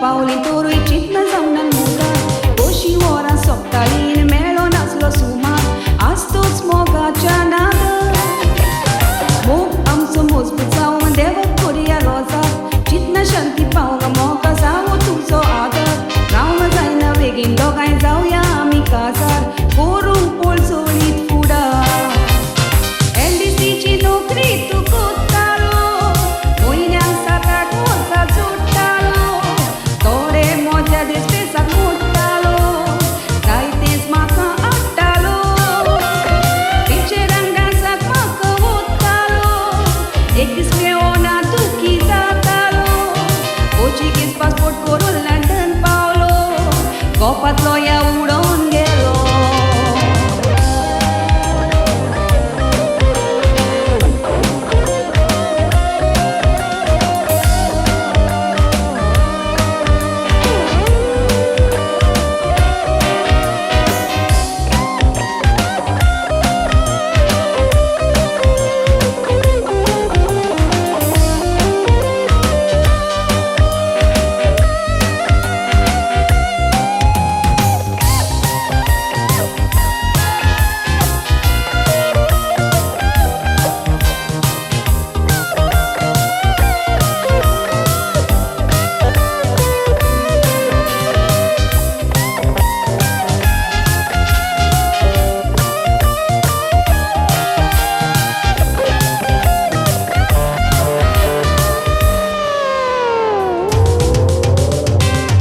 पावली तोरूय चिंतना जावन मुखार कशी वरां सोंपताली मेळो नासलो सुमार आज तूच मोगाच्या नाद मोग आमचो मजबूत जावन देवाक करुया रोजार चिंतना शांती पावंक मोगा जावं तुजो आदार रावंक जायना बेगीन दोगांय जावया आमी काजार करूंक पळचोळीत फुडार एलडीसीची नोकरी तूं कोत्तालो म्हयन्याक 7-8 वर्सां जोडटालो थोडे म्हज्या दिसपेसाक मोडटालो जायतेंच म्हाका आवडटालो पिक्चरांक डांसाक म्हाका वतालो एक दीस मेळना दुखी जातालो पोर्चुगीज पासपोर्ट करून लंडन पावलो गोपांतलो ह्या उडोवन गेलो.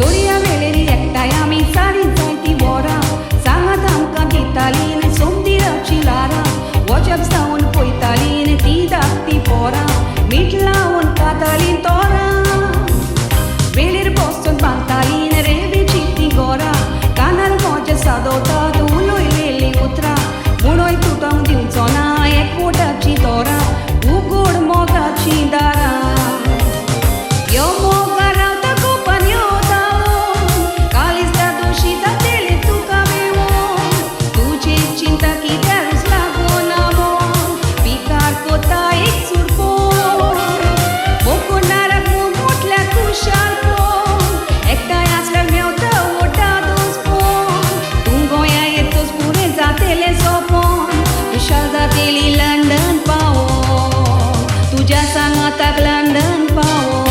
दर्या वेळेर एकठांय आमी सारी जायतीं वरां सांगात आमकां दितालीं सोमदिराचीं ल्हारां वजप जावन पळयतालीं तीं धाकटीं पोरां मीठ लावन खातालीं तोरां वेळेर बसून बांदतालीं रेंवेचीं तीं घरां कानार म्हज्या सादवतात उलयलेलीं उतरां म्हणून तुटोंक दिवचो ना एकवटाचीं दोरां उगड मोगाचीं दारां यो मोगा रावता गोपान यो धांवून कालिस्ता दोशी जातेलें तुका मेळोन तुजी चिंता कित्यारूच लागना मन पिकार कोता एक सुरपोन मोकोनाराक म्हटल्यार खुशालपोन एकठांय आसल्यार मेवता वटा दोसपोन तूं गोंया येतोच पुरें जातेलें सोंपोन खुशाल जातेली लंडन पावोन तुज्या सांगाताक लंडन पावोन.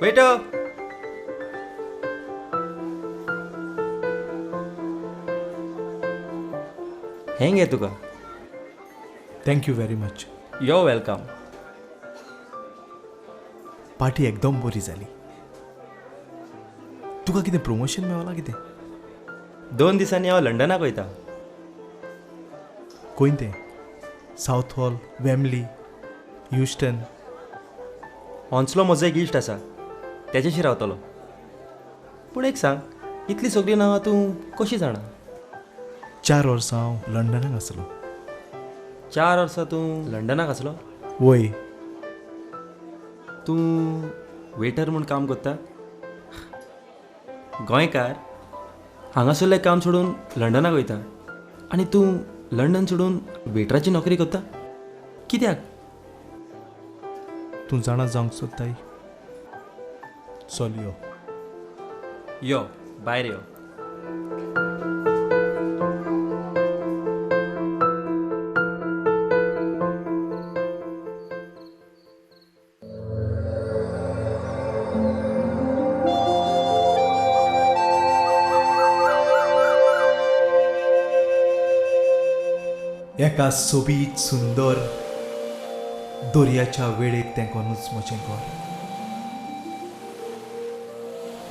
वेटर, हें घे तुका. Thank you very much. Yo welcome. Party एकदम बरी जाली. तुका कितें प्रमोशन मेवला कितें? 2 दिसांनी हांव लंडनाक वयता. खंय तें? Southall, Wembley, Houston? Hounslow म्हजो एक इश्ट आसा, तेजेशी रावतलो. पूण एक सांग, इतली सगळीं नांवां तूं कशी जाणा? 4 वर्सां हांव लंडनाक आसलो. 4 वर्सां तूं लंडनाक आसलो? वय. तूं वेटर म्हूण काम करता? गोंयकार हांगासरलें काम सोडून लंडनाक वयता आनी तूं लंडन सोडून वेटराची नोकरी करता? कित्याक? तूं जाणा जावंक सोदताय? चल यो. यो भायर यो. एका सोबीत सुंदर दर्याच्या वेळेक तेंकोनूच म्हजें घर.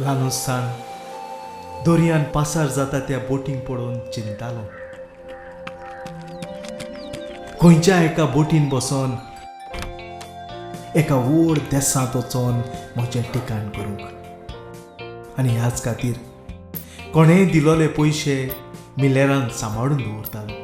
ल्हानूसान दर्यान पासार जाता त्या बोटींक पळोवन चिंतालो. खंयच्या एका बोटीन बसोन एका व्हड देसांत वचोन म्हजें ठिकाण करूंक, आनी ह्याच खातीर कोणेंय दिलोले पयशे मिलेरान सांबाळून दवरतालो.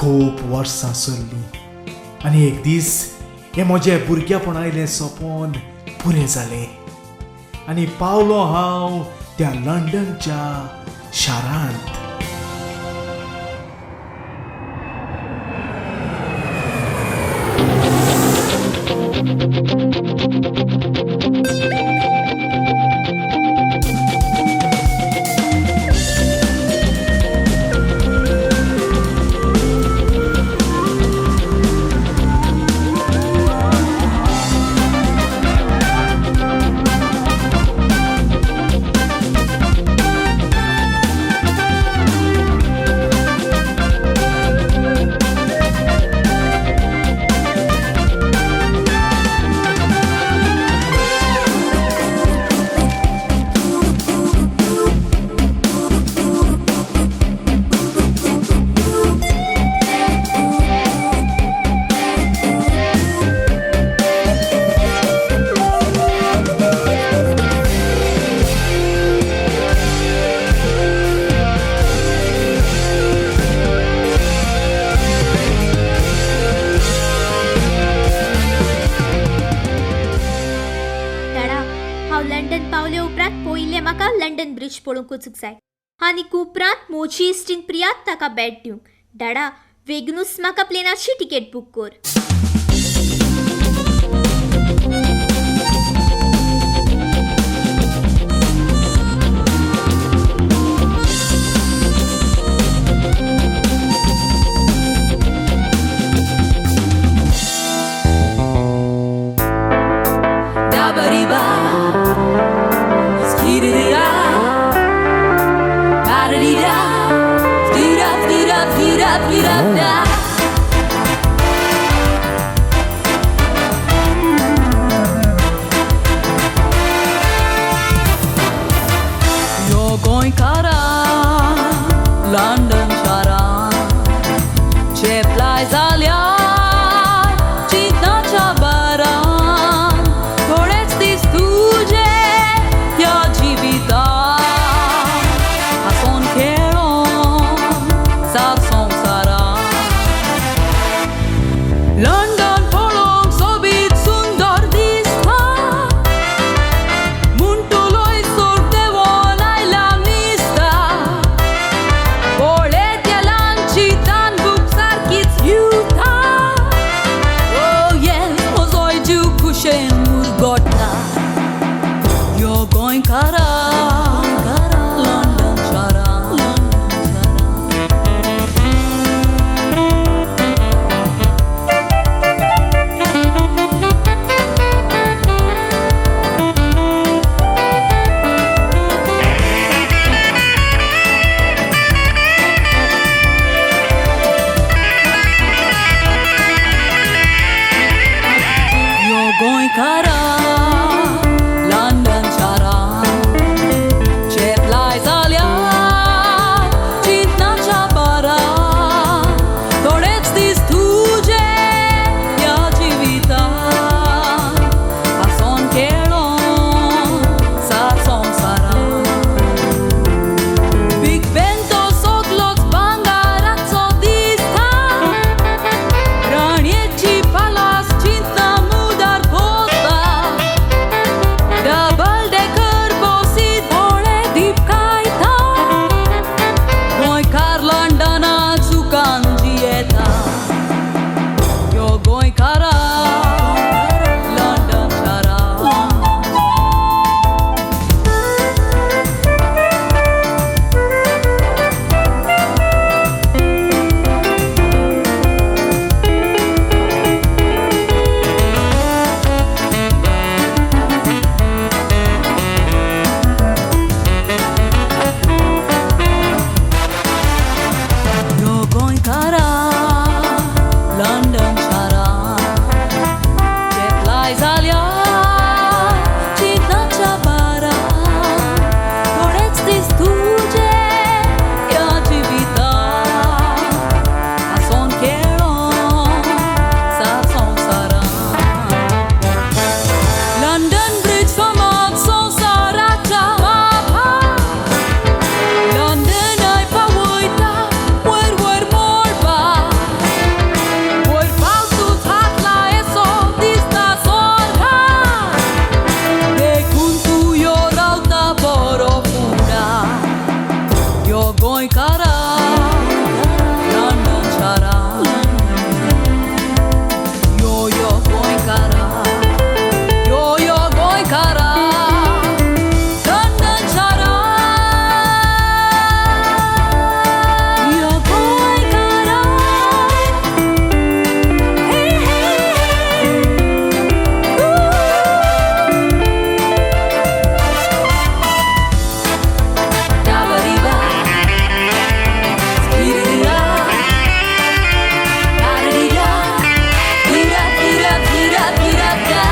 खूब वर्सां सरलीं आनी एक दीस हें म्हजें भुरगेपण आयलें सोंपोन पुरें जालें आनी पावलो हांव त्या लंडनच्या शारांत. लंडन ब्रिज पळोवंक वचूंक जाय आनी उपरांत म्हजी इश्टीण प्रियात ताका भेट दिवंक. डाडा वेगनूच म्हाका प्लेनाची तिकेट बूक कर. Big Ben तो सगलोच भांगाराचो दिसता, राणयेची पाला जाय जाल्यार चिंतनाच्या भारान थोडेच दीस तुजे ह्या जिवितान हांसोन खेळोन सात संवसारान. लंडन ब्रिज फामाद संवसाराच्या मापार, लंडनाय पावयता वयर वयर मळबार, वयर पावसूच हात लायसो दिसता स्वर्गार, देखून तूं यो रावता बरो फुडार, यो गोंयकारा लंडन शारान, यो यो गोंयकारा, यो यो गोंयकारा लंडन शारान, यो गोंयकारा. हे हे हे Da-ba-dee-ba, skee-dee-dee-da, da-da-dee-da, dee-da-dee-da-dee-da-dee-da-da.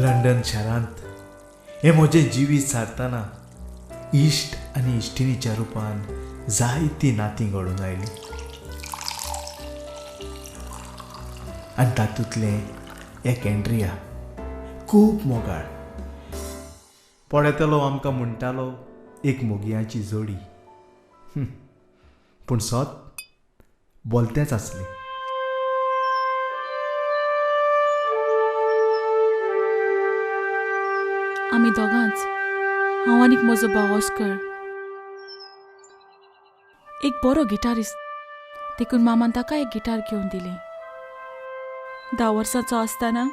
London शारांत हें म्हजें जिवीत सारतना इश्ट आनी इश्टिणीच्या रुपान जायतीं नातीं घडून आयलीं आनी तातूंतलें एक एंड्रिया खूब मोगाळ. पळयतलो आमकां म्हणटालो एक मोगयांची जोडी, पूण सत बोलतेंच आसलें. आमी दोगांच, हांव आनीक म्हजो भाव ऑस्कर, एक बरो गिटारिस्ट, देखून मामान ताका एक गिटार घेवन दिली. 10 वर्सांचो आसतना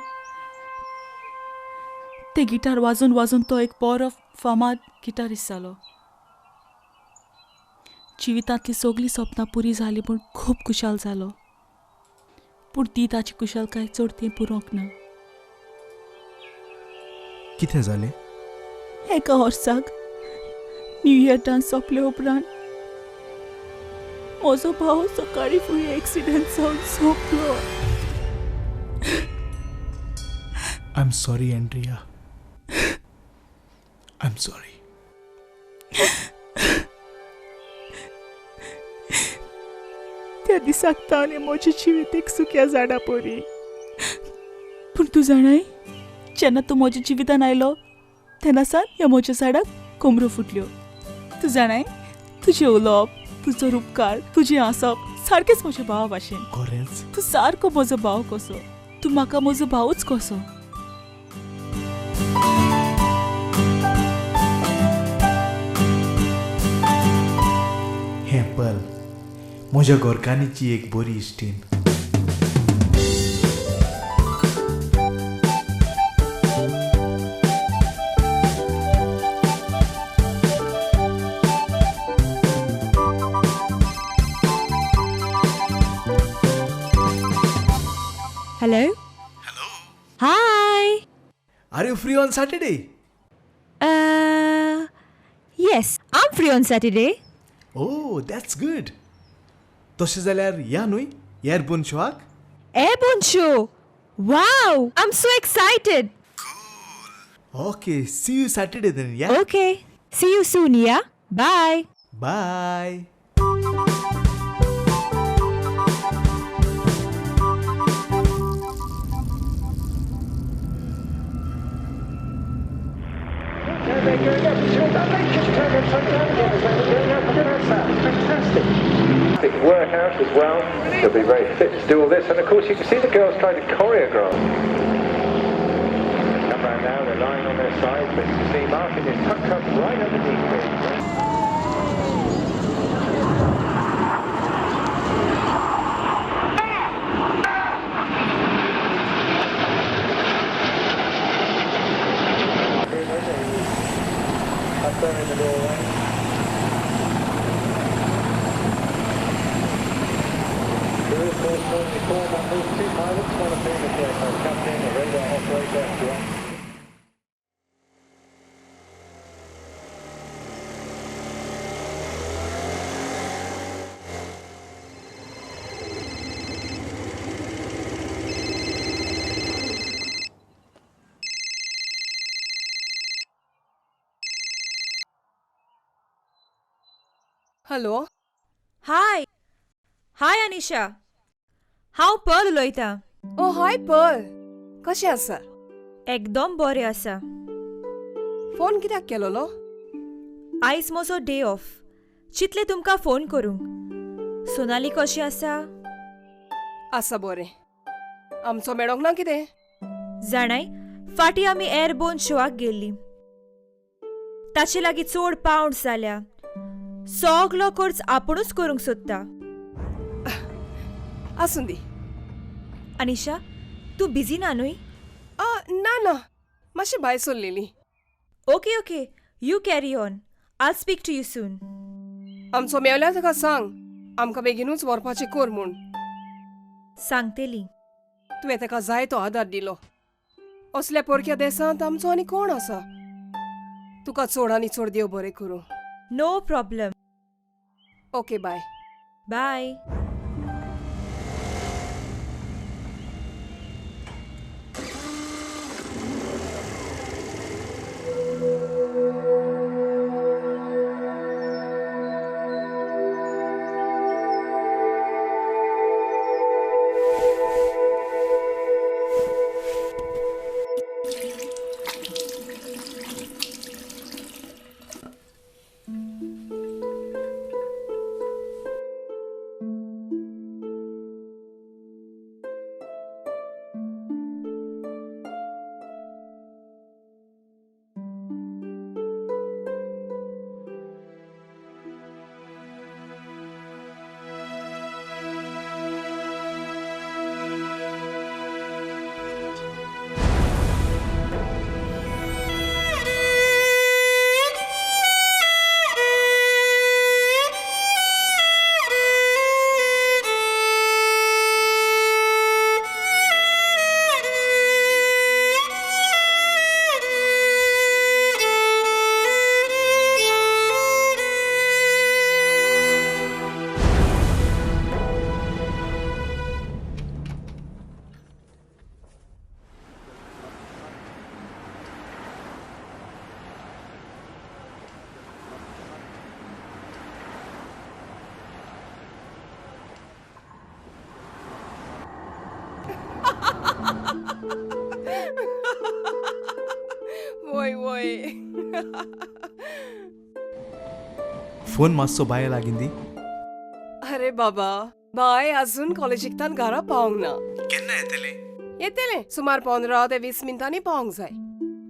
ते गिटार वाजोवन वाजोवन तो एक बरो फामाद गिटारिस्ट जालो. जिवितांतली सगळीं सपनां पुरी जालीं म्हूण खूब खुशाल जालो, पूण ती ताची खुशालकाय चड तें पुरोवंक ना. कितें जालें? एका वर्साक न्यू इयर डांस सोंपले उपरांत म्हजो भाव सकाळीं फुडें एक्सिडंट जावन सोंपलो. I am sorry Andrea, I am sorry. त्या दिसाक ताणें म्हजें जिवीत एक सुक्या झाडा परी. पूण तूं जाणाय, जेन्ना तूं म्हज्या जिवितान आयलो तेन्ना सावन ह्या म्हज्या झाडाक कोमऱ्यो फुटल्यो. तूं जाणाय, तुजें उलोवप, तुजो रुपकार, तुजें हांसप सारकेंच म्हज्या भावा भाशेन. खरेंच तूं सारको म्हजो भाव कसो, तूं म्हाका म्हजो भावूच कसो. हें पल म्हज्या गोरकानीची एक बरी इश्टीण. Hello. Hello. Hi. Are you free on Saturday? Yes, I'm free on Saturday. Oh, that's good. तशें जाल्यार या न्हय एअरबोर्न शोआक? Airborne show. Wow, I am so excited. Okay, see you Saturday then. Yeah. Okay, see you soon. Yeah, bye. Bye. Fantastic workout as well. They'll be very fit to do all this. And of course, you can see the girls trying to choreograph. Come round now, they're lying on their sides, but you see Martin is tucked up right underneath it. Up there in the doorway. There is, of course, normally 4 members, 2 pilots, one of whom is the aircraft captain, a radar operator, and hello. Hi. Hi Anisha, हांव Pearl उलयतां. ओ हाय Pearl, कशें आसा? एकदम बरें आसा. Phone कित्याक केलोलो? आयज म्हजो डे ऑफ, चिंतलें तुमकां फोन करूंक. सोनाली कशें आसा? आसा बरें. आमचो मेळोंक ना कितें? जाणाय, फाटीं आमी एअरबोर्न शोआक गेल्लीं. ताचे लागीं चड पावंड जाल्या. सगलो खर्च आपुणूच करूंक सोदता. आसूं दी. अनिशा, तूं बिजी ना न्हय? ना ना, मातशें भायर सरलेली. Okay okay, you carry on. I speak to you soon. आमचो मेवल्यार ताका सांग आमकां बेगीनूच व्हरपाचें कर म्हूण. सांगतली. तुवें ताका जाय तो आदार दिलो. असल्या परक्या देसांत आमचो आनी कोण आसा? तुका चड आनी चड देव बरें करूं. No problem. Okay, bye. Bye. वय वय. फोन मातसो बाये लागीं दी. अरे बाबा, बाय अजून कॉलेजीकतान घरा पावंक ना. केन्ना येतलें? येतलें सुमार 15 ते 20 मिनटांनी पावंक जाय.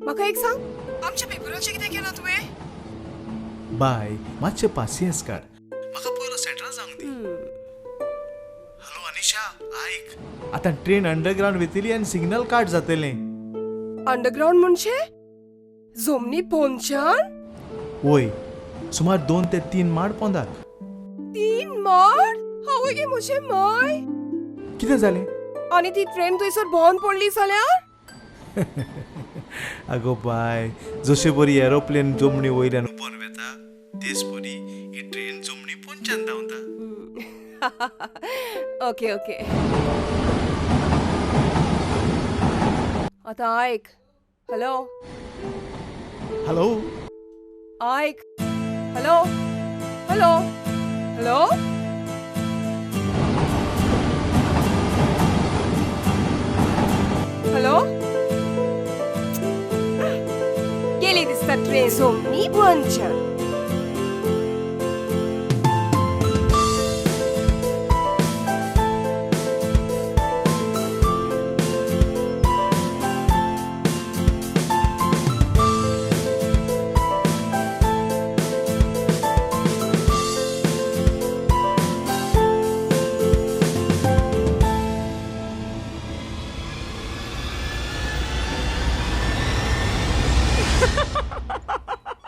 म्हाका एक सांग, आमच्या पेपराचें कितें केलां तुवें? बाय मातशें पासियेंस काड, म्हाका पयलो सेटल जावंक दी. हॅलो अनिशा, आयक, आतां ट्रेन अंडरग्रावंड वयतली आनी सिग्नल काट जातलें. अंडरग्रावंड म्हणजे जमनी पोंदच्यान? वय, सुमार 2 ते 3 माड पोंदाक. 3 माड? हांव गे म्हजें माय. कितें जालें? आनी ती ट्रेन थंयसर बंद पडली जाल्यार? आगो बाय, जशे बरी एरोप्लेन जमनी वयल्यान उबोन वेता तेच परी ही ट्रेन जमनी पोंदच्यान धांवता. Okay okay. आतां आयक. हॅलो. हॅलो. आयक. Hello hello hello. Hello. गेली दिसता ट्रेन. सोमनी बंदच्यान.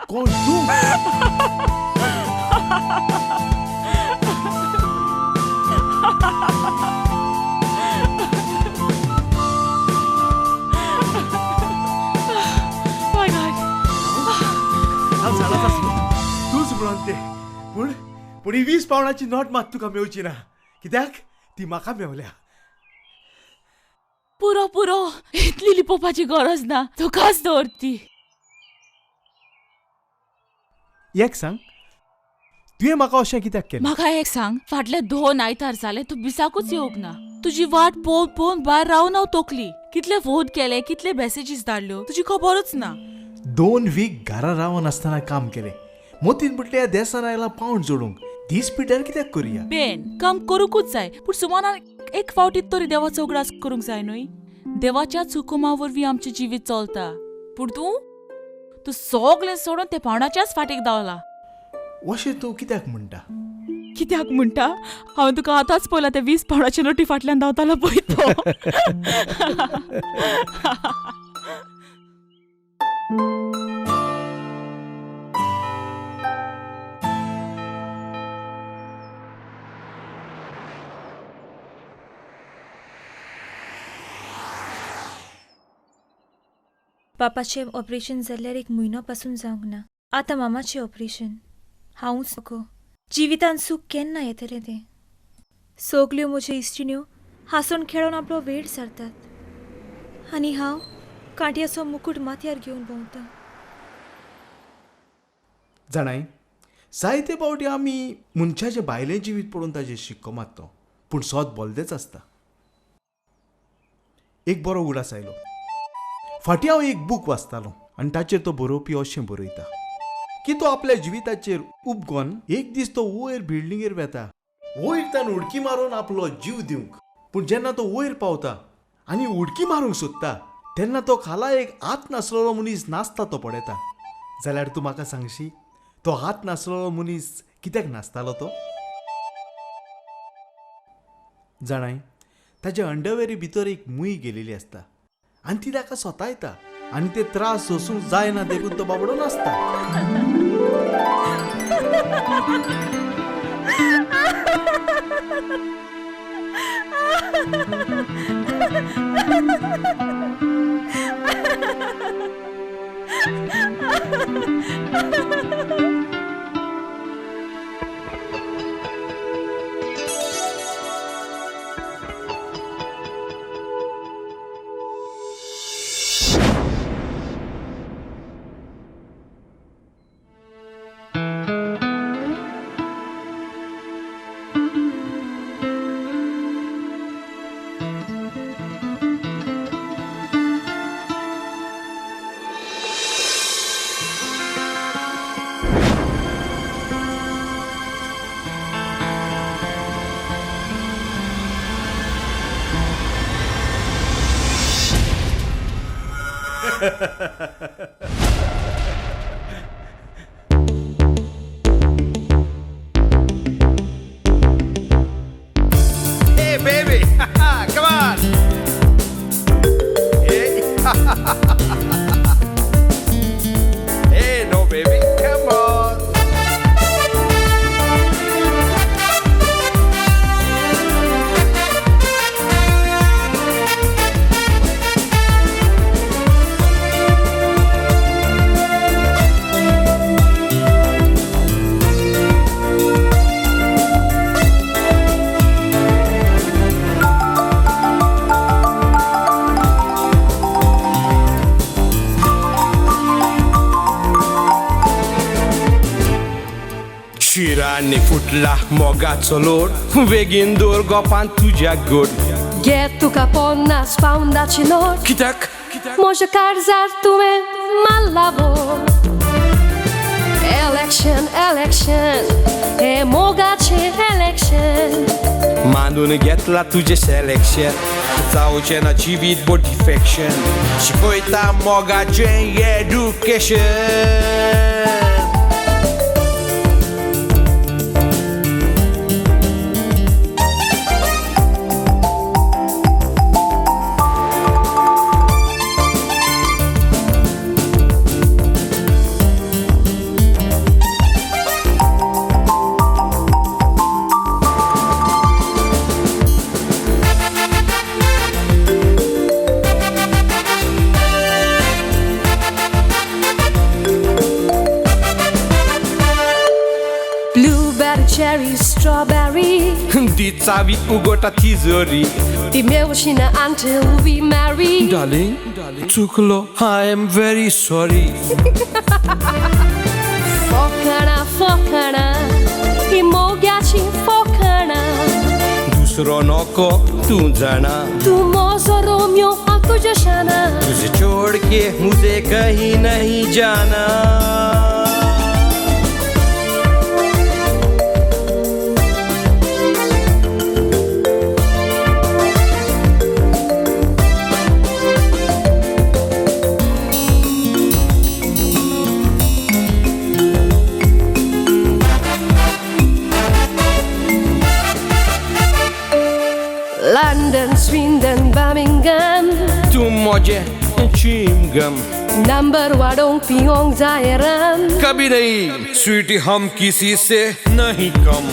कोण तूं? माय गॉड. हांव जाणाच आसलो तूंच म्हणून ते. पूण पूण ही 20 पावंडाची नोट मात तुका मेवची ना, कित्याक ती म्हाका मेवल्या. पुरो पुरो, इतली लिपोवपाची गरज ना, तुकाच दवर ती. एक सांग, तुवें म्हाका अशें कित्याक केलें? म्हाका एक सांग, फाटले 2 आयतार जाले तूं बिसाकूच येवंक ना. तुजी वाट पळोवन पळोवन भायर रावन हांव तोकली. कितले फोन केले, कितले मॅसेजीस धाडल्यो, तुजी खबरूच ना. 2 वीक घरा रावन आसतना काम केलें. मोतीन म्हटल्या ह्या देसान आयला पावंड जोडूंक, दीस पिड्ड्यार कित्याक करुया? बेन, काम करूंकूच जाय, पूण सुमानान एक फावटी तरी देवाचो उगडास करूंक जाय न्हय? देवाच्याच हुकुमा वरवीं आमचें जिवीत चलता. पूण तूं तूं सगळें सोडून ते पावंडाच्याच फाटीक धांवला. अशें तूं कित्याक म्हणटा? कित्याक म्हणटा? हांवें तुका आतांच पळयला ते 20 पावंडाचे नोटी फाटल्यान धांवतालो पळय तो. बापाचें ऑपरेशन जाल्यार 1 म्हयनो पासून जावंक ना. आतां मामाचें ऑपरेशन. हांवूच नको. जिवितान सूख केन्ना येतलें तें? सगल्यो म्हज्यो इश्टिण्यो हांसून खेळोन आपलो वेळ सारतात आनी हांव कांट्याचो मुकूट माथ्यार घेवन भोंवता. जाणाय, जायते फावटी आमी मनशाचे बायलें जिवीत पळोवन ताजेर शिक्को मारता, पूण सोद बोलदेच आसता. एक बरो उगडास आयलो. फाटीं हांव एक बूक वाचतालो आनी ताचेर तो बरोवपी अशें बरयता की तो आपल्या जिविताचेर उपगोन एक दीस तो वयर बिल्डिंगेर वेता, वयर तान उडकी मारून आपलो जीव दिवंक. पूण जेन्ना तो वयर पावता आनी उडकी मारूंक सोदता तेन्ना तो खाला एक हात नासलेलो मनीस नाचता तो पळयता. जाल्यार तूं म्हाका सांगशी, तो हात नासलेलो मनीस कित्याक नाचतालो तो? जाणाय, ताच्या अंडरवेरी भितर एक मूय गेलेली आसता आनी ती ताका सोतायता आनी ते त्रास सोसूंक जायना देखून तो बाबडो नाचता. Hey, baby! Come on! Hey! Hey, no, baby! Come on! आनी फुटला मोगाचो लोड बेगीन दवर गोपान तुज्या गोड. घे तुका 50 पावंडाची नोट. कित्याक? म्हज्या काळजार तुवें मारला वोट. इलेक्शन इलेक्शन हे मोगाचें इलेक्शन. मानून घेतला तुजें सिलेक्शन, जावचें ना जिवीत बोट डिफेक्शन. शिकयता मोगाचें education. Blueberry, cherry, strawberry. दी चावी उगोटा तिजोरी. ती मेवशी ना until we marry. Darling, चुकलो, I am very sorry. फोकाणां फोकाणां ही मोग्याची फोकाणां. दुसरो नको तूं जाणा. तूं म्हजो रोमियो हांव तुजें शाना. तुझे छोड़ के मुझे कहीं नहीं जाना. London, Swindon, Birmingham. तूं म्हजें चिमगम. नंबर वाडोवंक पिवोंक जाय रम. कभी नहीं स्वीटी हम किसी से नहीं कम.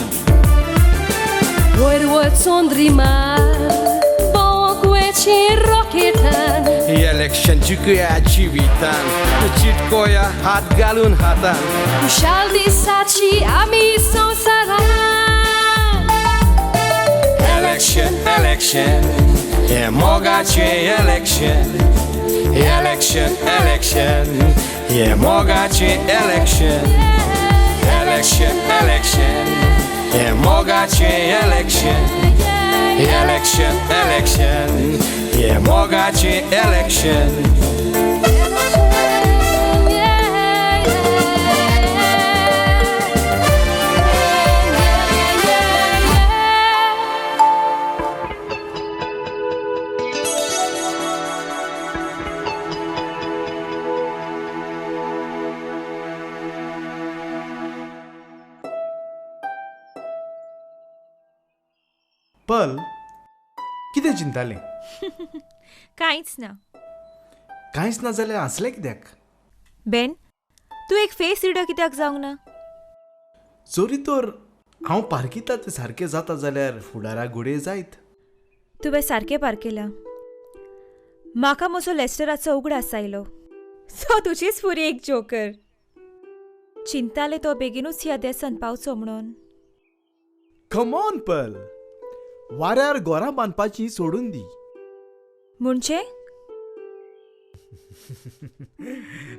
वयर वयर चंद्रिमार भोंवक वयची रॉकेटान. इलेक्शन जिखया जिवितान, चिटकोया हात घालून हातान. खुशाल दिसाची आमी संवसारान. इलेक्शन इलेक्शन हे मोगाचें इलेक्शन. इलेक्शन इलेक्शन हे मोगाचें इलेक्शन. इलेक्शन इलेक्शन हे मोगाचें इलेक्शन. इलेक्शन इलेक्शन हे मोगाचें इलेक्शन. पल, कितें चिंतालें? कांयच ना. कांयच ना जाल्यार हांसलें कित्याक? बेन, तूं एक फेस रिडर कित्याक जावंक ना? जरी तर हांव पारखिता तें सारकें जाता जाल्यार फुडाराक घडये जायत. तुवें सारकें पारखेलां. म्हाका म्हजो लेस्टराचो उगडास आयलो. सो तुजीच फुरी एक जोकर. चिंतालें तो बेगिनूच ह्या देसान पावचो म्हणून. कम ऑन पल, वाऱ्यार घरां बांदपाची सोडून दी. म्हणजे?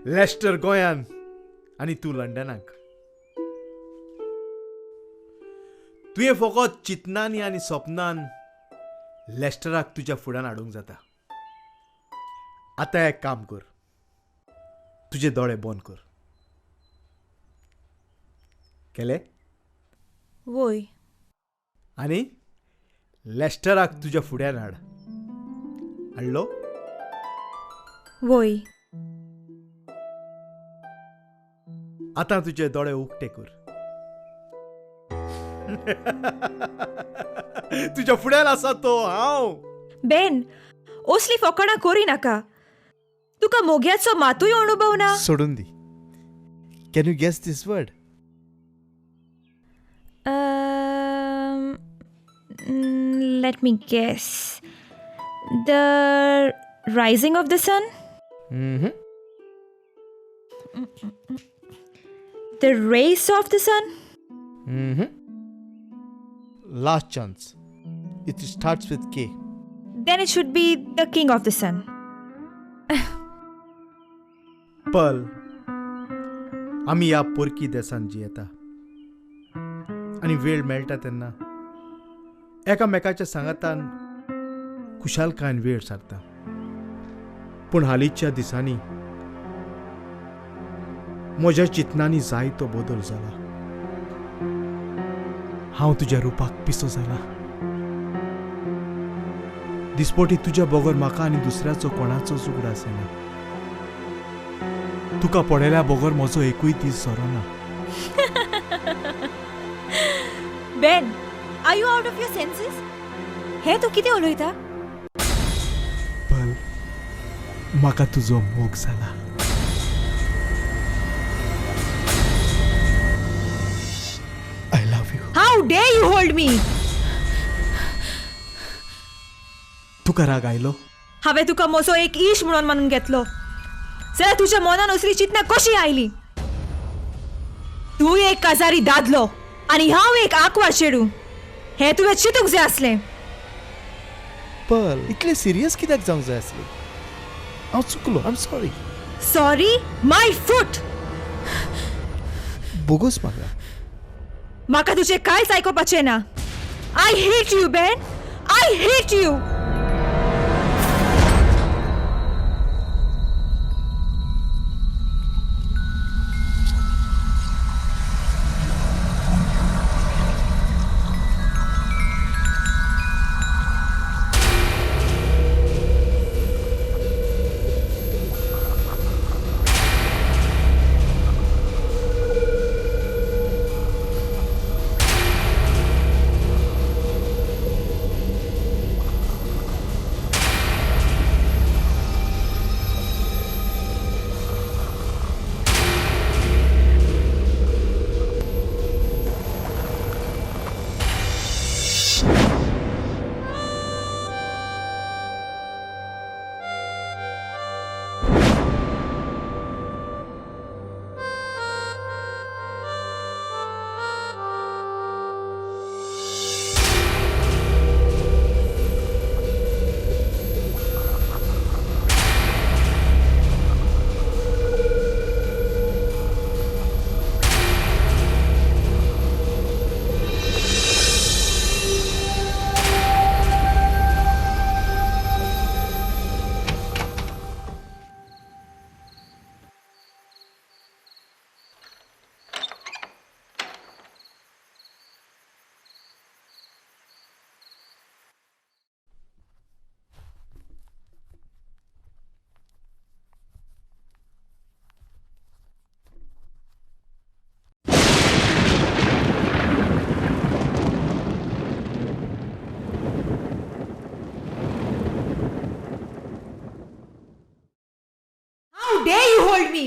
लेस्टर गोंयान आनी तूं लंडनाक. तुवें फकत चिंतनांनी आनी सपनान लेस्टराक तुज्या फुड्यान हाडूंक जाता. आतां एक काम कर, तुजे दोळे बंद कर. केले? वय. आनी लेस्टराक तुज्या फुड्यान हाड. हाडलो? वय. आतां तुजे दोळे उक्ते कर. तुज्या फुड्यान आसा तो हांव. बेन, असली फोकाणां करी नाका. तुका मोग्याचो मातूय अणभव ना. सोडून दी. Can you guess this word? Let me guess. The rising of the sun? Mm-hmm. The rays of the sun? Mm-hmm. Last chance. It starts with K. Then it should be the king of the sun. Pearl, आमी ह्या पोरकी देसान जियेता. आनी वेळ मेळटा तेन्ना एकामेकाच्या सांगातान खुशालकायेन वेळ सारता. पूण हालींच्या दिसांनी म्हज्या चिंतनांनी जायतो बदल जाला. हांव तुज्या रुपाक पिसो जाला. दिसपटी तुज्या बगर म्हाका आनी दुसऱ्याचो कोणाचोच उगडास येना. तुका पळयल्या बगर म्हजो एकूय दीस सरना. Ben, are you out of your senses? हें तूं कितें उलयता? पल, म्हाका तुजो मोग जाला. I love you. How dare you hold me? तुका राग आयलो? हांवें तुका म्हजो एक इश म्हणून मानून घेतलो जाल्यार तुज्या मनान असली चिंतना कशी आयली? तूं एक काजारी दादलो आनी हांव एक आंकवार चेडूं, हें तुवें चिंतूंक जाय आसलें. पल, इतलें सिरियस कित्याक जावंक जाय आसलें? हांव चुकलो. I am sorry. Sorry my foot. बोगोस म्हाका. म्हाका तुजें कांयच आयकुपाचें ना. I hate you Ben, I hate you. How dare you hold me?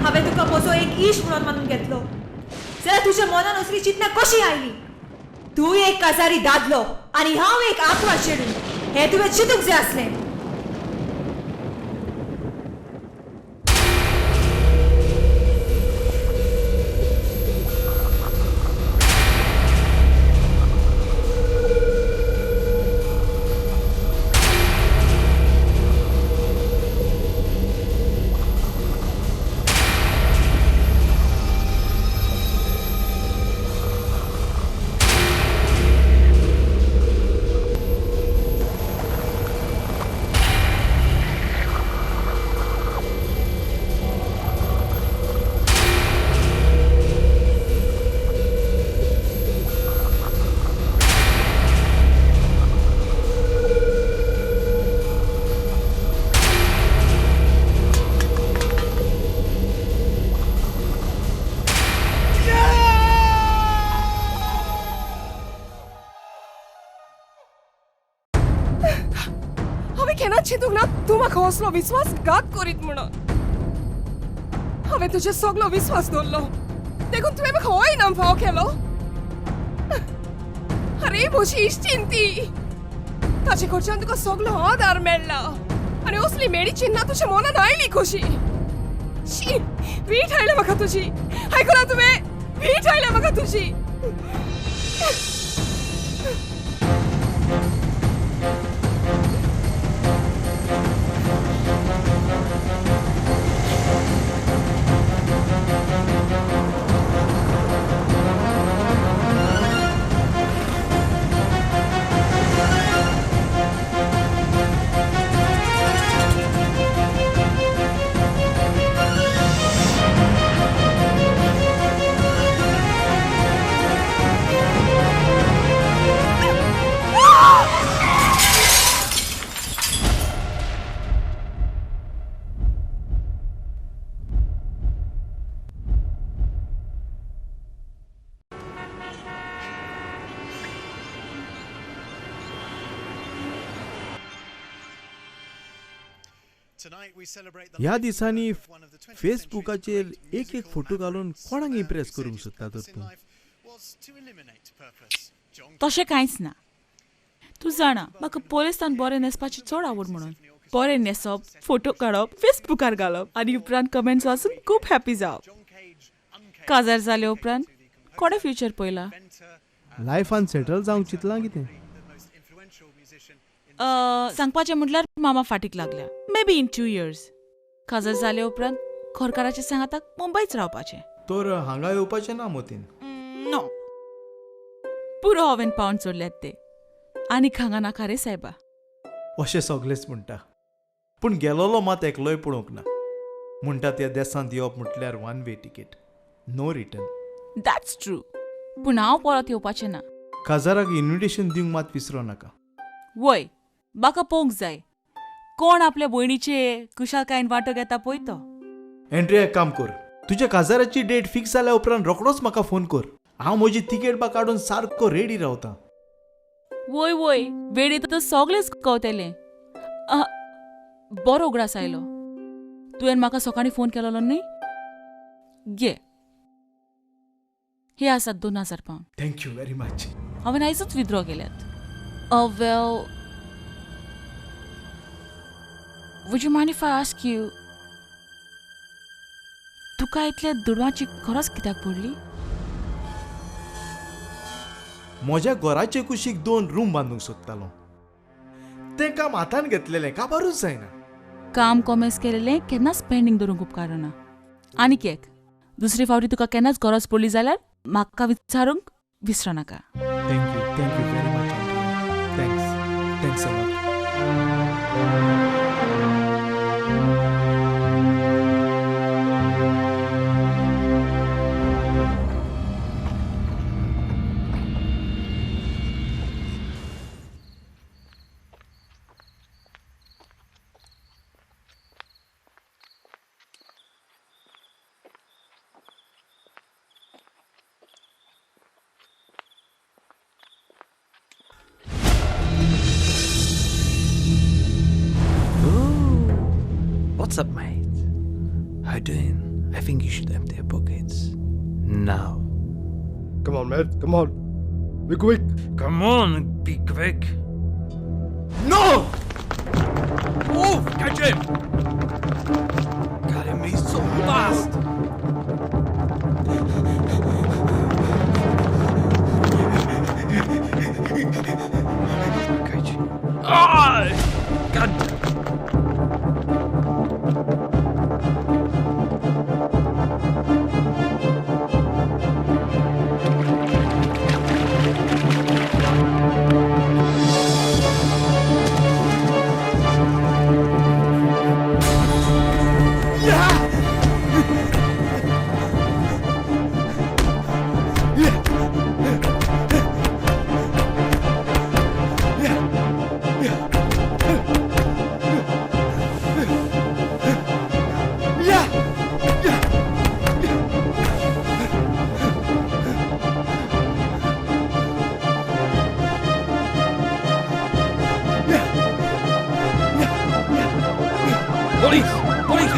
हांवें तुका म्हजो एक इश म्हणून मानून घेतलो जाल्यार तुज्या मनान असली चिंतना कशी आयली? तूं एक काजारी दादलो आनी हांव एक आंकवार चेडूं, हें तुवें चिंतूंक जाय आसलें. हांवें केन्ना चिंतूंक ना तूं म्हाका असलो विस्वासघात करीत म्हणून. हांवें तुजेर सगलो विस्वास दवरलो देखून तुवें म्हाका हो इनाम फावो केलो. अरे म्हजी इश्टीन ती, ताचे कडच्यान तुका सगलो आदार मेळ्ळा आनी असली मेळी चिन्नां तुज्या मनान आयली कशी? शी, वीट आयल्या म्हाका तुजी. आयकलां तुवें? वीट आयल्या म्हाका तुजी. ह्या दिसांनी फेसबुकाचेर एक एक फोटो घालून कोणाक इम्प्रेस करूंक सोदता तर तूं? तशें कांयच ना. तूं जाणा म्हाका पोलिसान बरें न्हेसपाची चड आवड म्हणून. बरें न्हेसप, फोटो काडप, फेसबुकार घालप आनी उपरांत कमेंट्स वाचून खूब हॅपी जावप. काजार जाले उपरांत कोणें फ्युचर पळयलां? लायफान सेटल जावंक चिंतलां कितें? सांगपाचें म्हटल्यार मामा फाटीक लागल्या. May be in 2 years. काजार जाले उपरांत घरकाराच्या सांगाताक मुंबयच रावपाचें. तर हांगा येवपाचें ना मोतीन? नो, पुरो हांवें पावंड चडल्यात ते. आनीक हांगा नाका रे सायबा. अशें सगलेच म्हणटा, पूण गेलोलो मात एकलोय पळोवंक ना. म्हणटा त्या देसांत येवप म्हटल्यार 1 way ticket, no return. That's true. पूण हांव परत येवपाचें ना. काजाराक इन्विटेशन दिवंक मात विसरो नाका. वय, म्हाका पळोवंक जाय कोण आपल्या भयणीचे कुशालकायेन वांटो घेता पळय तो. एंड्रिया, एक काम कर, तुज्या काजाराची डेट फिक्स जाल्या उपरांत रोखडोच म्हाका फोन कर. हांव म्हजी तिकेट बा काडून सारको रेडी रावता. वय वय, वेळेत तर सगळेच कवतेलें. बरो उगडास आयलो, तुवें म्हाका सकाळीं फोन केलोलो न्हय? घे, हे आसात 2000 pound. Thank you very much. हांवें आयजूच विथड्रॉ केल्यात. Well, would you mind if I ask you, तुका इतल्या दुडवांची गरज कित्याक पडली? म्हज्या घराचे कुशीक 2 रूम बांदूंक सोदतालो. तें काम हातान घेतलेलें काबारूच जायना. काम कॉमेस केलेलें केन्नाच पेंडींग दवरूंक उपकारना. आनीक एक, दुसरे फावटी तुका केन्नाच गरज पडली जाल्यार म्हाका विचारूंक विसरो नाका. Thank you, thank you very much. Thanks, thanks a lot. What's up, mate? How you doing? I think you should empty your pockets. Now. Come on, mate. Come on. Be quick. Come on, be quick. No! Move! Catch him! Got him, he's so fast! Catch him. Ah! God! Police! Police!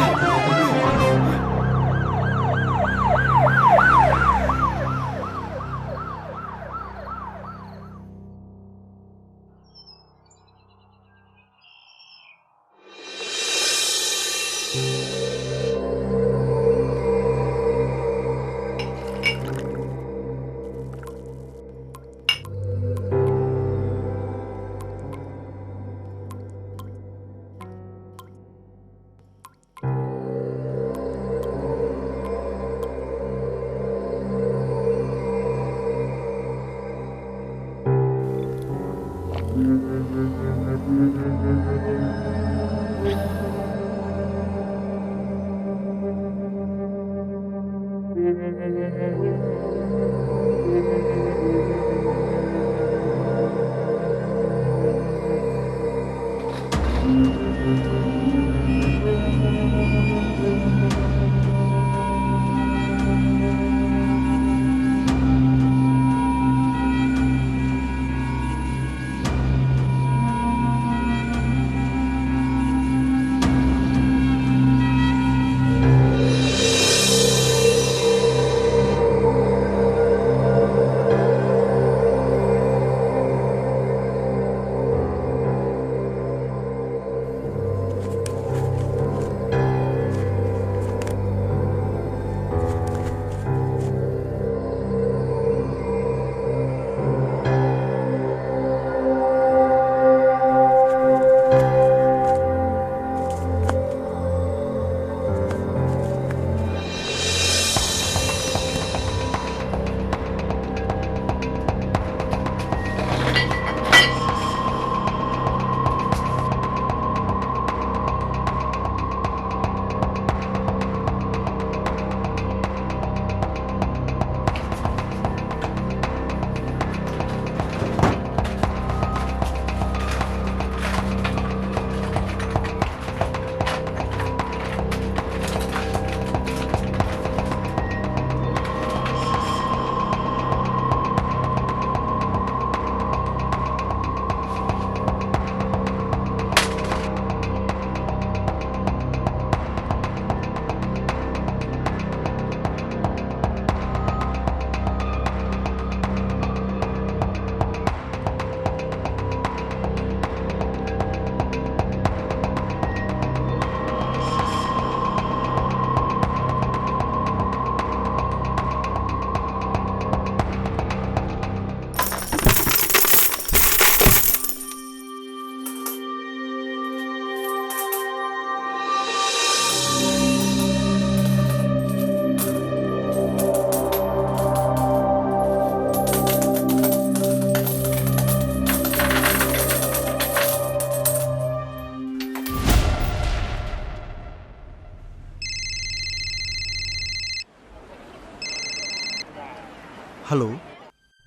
Hello.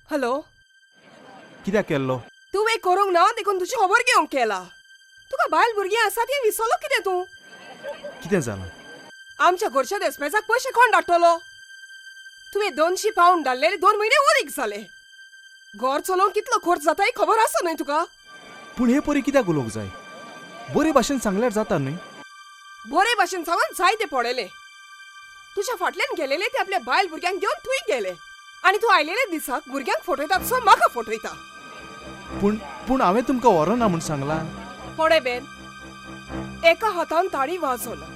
Hello. कित्याक केल्लो? तुवें करूंक ना देखून तुजी खबर घेवंक केला. तुका बायल भुरगीं आसा ती विसरलो कितें तूं? कितें जालां? आमच्या घरच्या देस्पेजाक पयशे कोण धाडटलो? तुवें 200 पावंड धाडलेले 2 म्हयने वरीक जाले. घर चलोवंक कितलो खर्च जाता ही खबर आसा न्हय तुका? पूण हे परी कित्याक उलोवंक जाय? बरे भाशेन सांगल्यार जाता न्हय? बरे भाशेन सांगून जायते पडयले. तुज्या फाटल्यान गेलेले ते आपल्या बायल भुरग्यांक घेवन थंय गेले आनी तूं आयलेले दिसाक भुरग्यांक फटयता तसो म्हाका फटयता. पूण पूण हांवें तुमकां व्हरोना म्हूण सांगलां. पळय बेन, एका हातान ताळी वाजोना.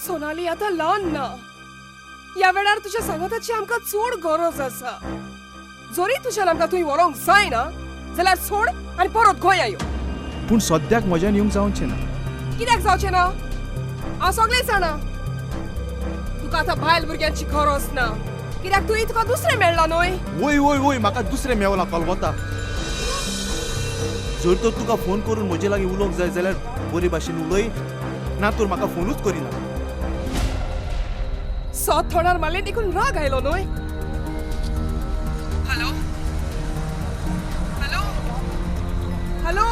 सोनाली आतां ल्हान ना. ह्या वेळार तुज्या सांगाताची आमकां चड गरज आसा. जरी तुज्यान आमकां थंय व्हरोंक जायना जाल्यार सोड आनी परत गोंया यो. पूण सद्याक म्हज्यान येवंक जावचें ना. कित्याक जावचें ना? हांव सगळें जाणा. तुका आतां बायल भुरग्यांची गरज ना. कित्याक तुवें तुका दुसरें मेळ्ळां न्हय? वय वय वय, म्हाका दुसरें मेवलां कलवता. जर तर तुका फोन करून म्हजे लागीं उलोवंक जाय जाल्यार बरे भाशेन उलय, ना तर म्हाका फोनूच करिना. सत थोडार मारलें देखून राग आयलो न्हय? हॅलो हॅलो हॅलो,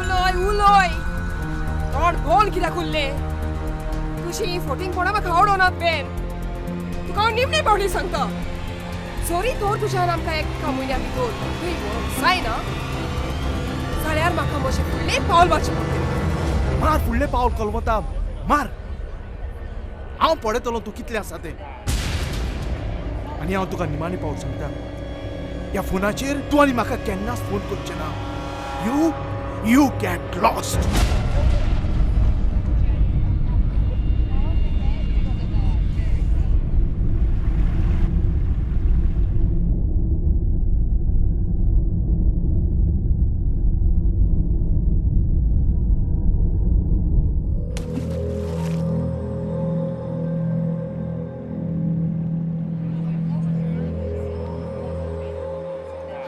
उलय उलय. तोंड बोल कित्याक उरलें? तुजी फोटिंगपणां म्हाका आवडनात बेन. तुका हांव निमणे पावटी सांगता, जरी तर तुज्यान आमकां एका म्हयन्या भितर थंय व्हरूंक जायना जाल्यार म्हाका म्हजें फुडलें पावल मारचें पडटलें. मार फुडलें पावल कलवता, मार. हांव पळयतलो तूं कितलें आसा तें. आनी हांव तुका निमाणें पावट सांगता, ह्या फोनाचेर तूं आनी म्हाका केन्नाच फोन करचें ना. You you get lost.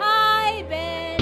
Hi Ben.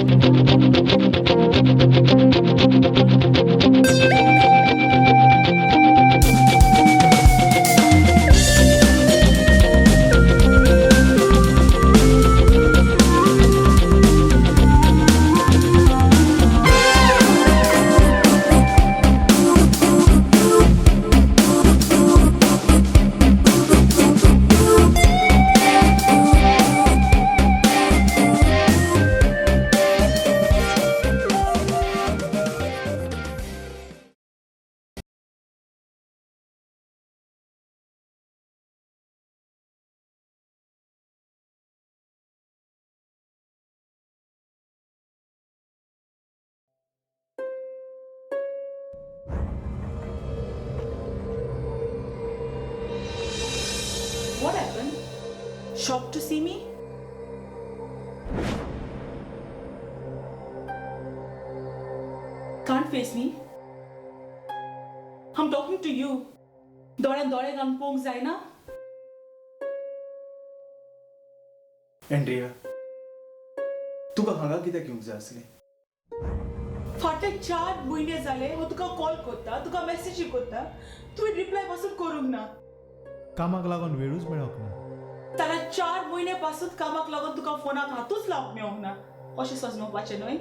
What happened? Shocked to see me? Can't face me? I'm talking to you. दोळ्यान दोळे घालून पळोवंक जायना? एंड्रिया, तुका हांगा कित्याक येवंक जाय आसलें? फाटले 4 म्हयने जाले हांव तुका कॉल करता, तुका मॅसेजी करता, तुवें रिप्लाय पासून करूंक ना. कामाक लागून वेळूच मेळोंक ना. जाल्यार 4 म्हयने पासून कामाक लागून तुका फोनाक हातूच लावंक मेळोंक ना. अशें सजमोवपाचें न्हय?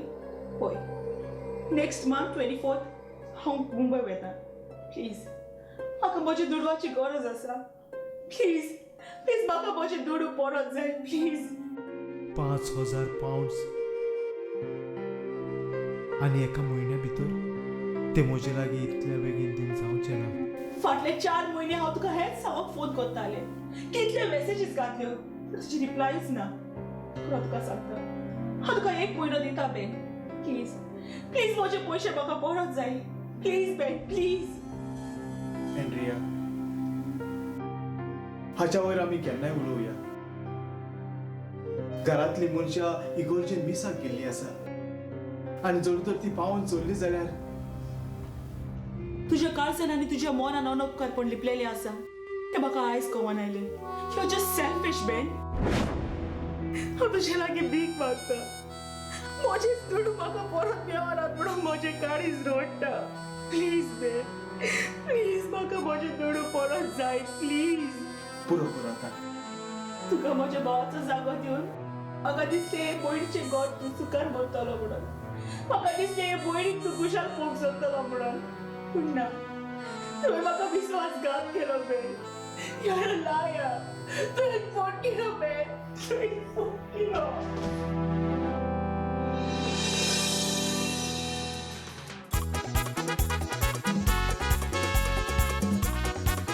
पळय, नेक्स्ट मंथ 24 हांव मुंबय वता. प्लीज म्हाका म्हज्या दुडवाची गरज आसा. प्लीज प्लीज म्हाका म्हजे दुडू परत जाय. प्लीज. 5000 पावंड्स आनी एका म्हयन्या भितर ते म्हजे लागीं इतल्या बेगीन दिवंक जावचें ना. फाटले 4 म्हयने हांव तुका हेच सांगूंक फोन करतालें. कितले मॅसेजीस घातल्यो पूण तुजी रिप्लायच ना. खरो तुका सांगता, हांव तुका 1 म्हयनो दिता बेन. प्लीज प्लीज म्हजे पयशे म्हाका परत जाय. Please Ben, please. एंड्रिया, हाच्या वयर आमी केन्नाय उलोवया. घरांतली मनशां इगोर्जेन मिसाक गेल्ली आसा आनी जर तर ती पावोन चल्ली जाल्यार तुज्या काळजान आनी तुज्या मनान अनपकारपण लिपलेलें आसा तें म्हाका आयज कळोन आयलें. You are just selfish Ben. हांव तुजे लागीं भीक मागता. म्हजेच दुडू म्हाका परत मेळनात म्हणून म्हजें काळीज रडटा. प्लीज बेन, प्लीज म्हाका म्हजे दुडू परत जाय. प्लीज. पुरो पुरो आतां. तुका म्हज्या भावाचो जागो दिवन म्हाका दिसलें हे भयणीचें गोट तूं सुखान भरतलो म्हणून. म्हाका दिसलें हे भयणीक तूं खुशाल पोवंक सोदतलो म्हणून. पूण ना, तुवें म्हाका विश्वासघात केलो बेन. You're a liar. तुवें फोट केलो बेन, तुवें फोट केलो.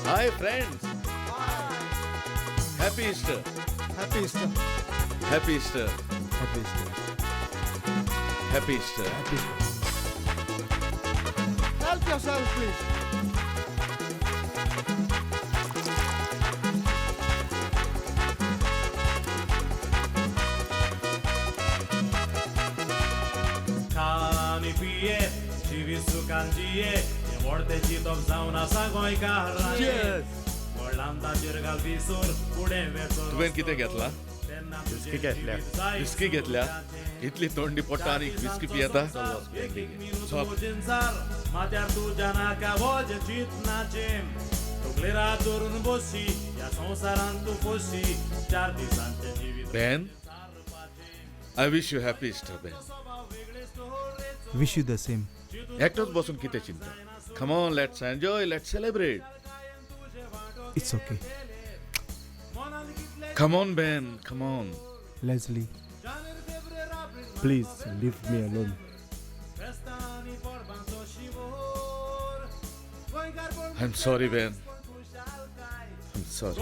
Hi friends. Happy Easter. Happy Easter. Happy Easter. Happy Easter. Happy Easter. Happy Easter. Help yourself, please. खानी पिये जिवीत सुखान जिये हें व्हडतें चिंतप जावन आसा गोंयकारांचें. व्हडलान ताचेर घालपी सूर फुडें वेचो. तुवें कितें घेतला? विस्की घेतल्या. विस्की घेतल्या? इतली तोंडी पोटा आनी विस्की पियेता? माथ्यार तुज्या नाका वजें चिंतनाचें तकलेर हात धरून बशी ह्या संवसारांत तूं फशी चार दिसांचें जिवीत. Ben, I wish you happy Easter, Ben. Wish you the same. एकटोच बसून कितें चिंता? Come on, let's enjoy, let's celebrate. It's okay. Come on, Ben, come on. Leslie, please leave me alone. I'm sorry, Ben. I'm sorry.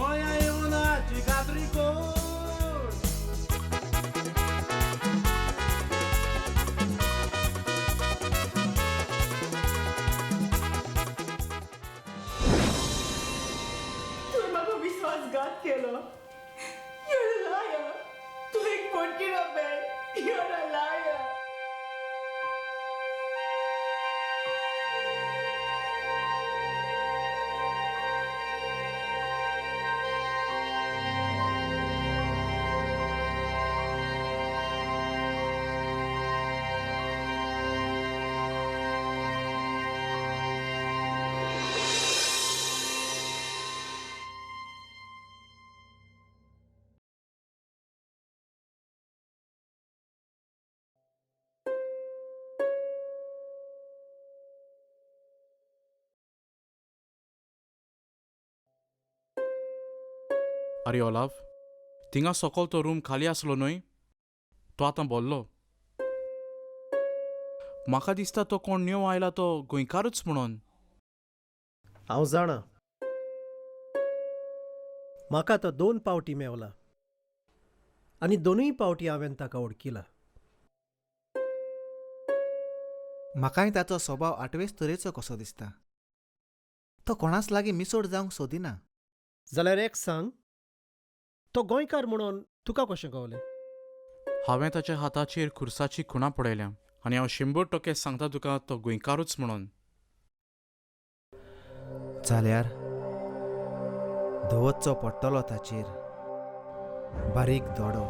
तुवें म्हाका विश्वासघात केलो. You're a liar. तुवें फोट केलो बेन. You're a liar. आरे ओलाव, थिंगा सोकोल तो रूम खाली आसलो न्हय, तो आतां भरलो. म्हाका दिसता तो कोण न्यू आयला तो गोंयकारूच म्हणून. हांव जाणा, म्हाका तो 2 पावटी मेवला आनी 2 पावटी हांवें ताका वळखिला. म्हाकाय ताचो स्वभाव आठवेच तरेचो कसो दिसता. तो कोणाच लागीं मिसोड जावंक सोदिना. जाल्यार एक सांग, तो गोंयकार म्हणून तुका कशें कळलें? हांवें ताच्या हाताचेर खुर्साची खुणां पळयल्या आनी हांव 100% सांगता तुका तो गोंयकारूच म्हणून. जाल्यार दवरचो पडटलो ताचेर बारीक दोडो.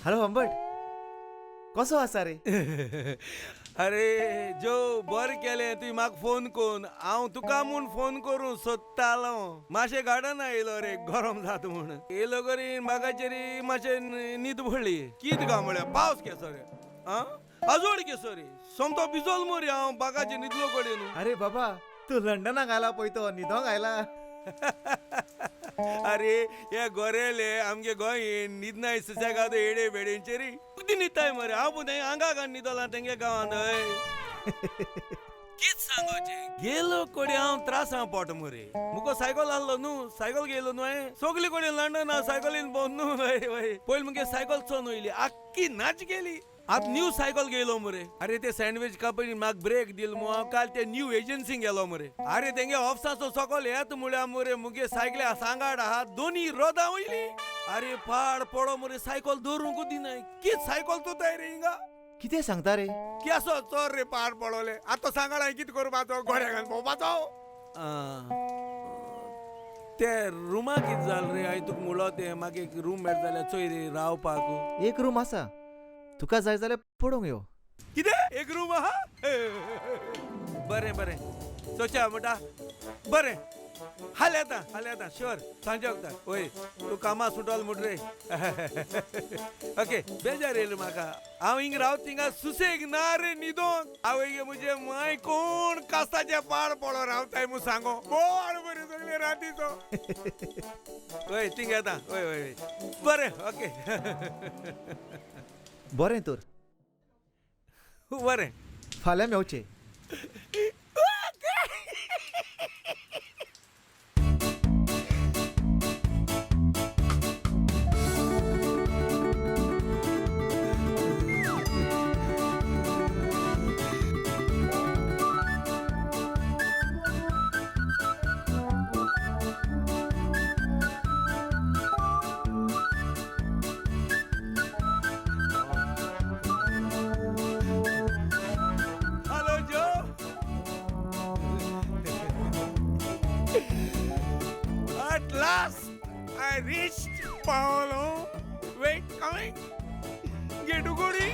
हॅलो अंबट, कसो आसा रे? अरे जो बरें केलें तुवें म्हाका फोन करून. हांव तुका म्हूण फोन करूं सोदतालो. मातशें गार्डन आयलो रे, गरम जाता म्हूण येयलो करी बागाचेर मातशें न्हीद पडली. कितें काय म्हळ्यार पावस केसो रे, आं आजोड केसो रे, सोमतो भिजोल मरे हांव बागाचेर न्हिदलो कडेन. अरे बाबा, तूं लंडनाक आयला पळय, तो न्हिदोंक आयला. अरे हे गोरेले आमगे गोंय न्हिदनाय सुसेगाद येडे बेडेंचेर कितें न्हिदताय मरे. हांव पूण हांगा घाल न्हिदोला तेंगे गांवांत. हय कित सांगोचें, गेलो कडेन हांव त्रासां पोट मरे. मुको सायकल आहलो न्हू, सायकल गेलो न्हू हांवें सगले कडेन लंडन सायकलीन भोंवन न्हू. हय हय पयलीं मुगे सायकल चोन वयली आख्खी नाच गेली. आतां न्यू सायकल गेलो मरे. अरे ते सँडवीच कंपनी म्हाका ब्रेक दिल मु. हांव काल ते न्यू एजन्सीन गेलो मरे. अरे तेंगे ऑफिसाचो सकल येत म्हळ्यार मरे मुगे सायकली सांगाड आहा दोनी रोदां वयली. अरे पाड पडो मरे, सायकल दवरूंक दिनाय. कित सायकल चोताय रे हिंगा? कितें सांगता रे? केसो चोर रे पार पडोले. आतां सांगाड हांवें कितें करपाचो? गोड्या घालून भोंवपाचो? ते रुमा कितें जाल रे? हांवें तुका म्हणलो तें म्हाका एक रूम मेळटा जाल्यार चोय रे रावपाक. एक रूम आसा, तुका जाय जाल्यार पळोवंक यो. कितें एक रूम आहा? बरें बरें चोच्या म्हणटा. बरें हाल येता, हाल येता शुअर. सांजचे वखदार. वय तूं कामा सुटोल म्हूण रे. ओके बेजार येयलो म्हाका. हांव हिंग रावत थिंगा सुसेग ना रे न्हिदोंक. आवय गे म्हजे माय कोण कास्ताचे पाड पडो रावताय म्हूण सांगो. बोवाळ बरी सगळे रातीचो. वय थिंग येता. वय वय वय बरें ओके. बरें तर बरें फाल्यां मेवचें. Hello, Joe. At last, I reached Paolo. Wait, coming. Get उगोडी.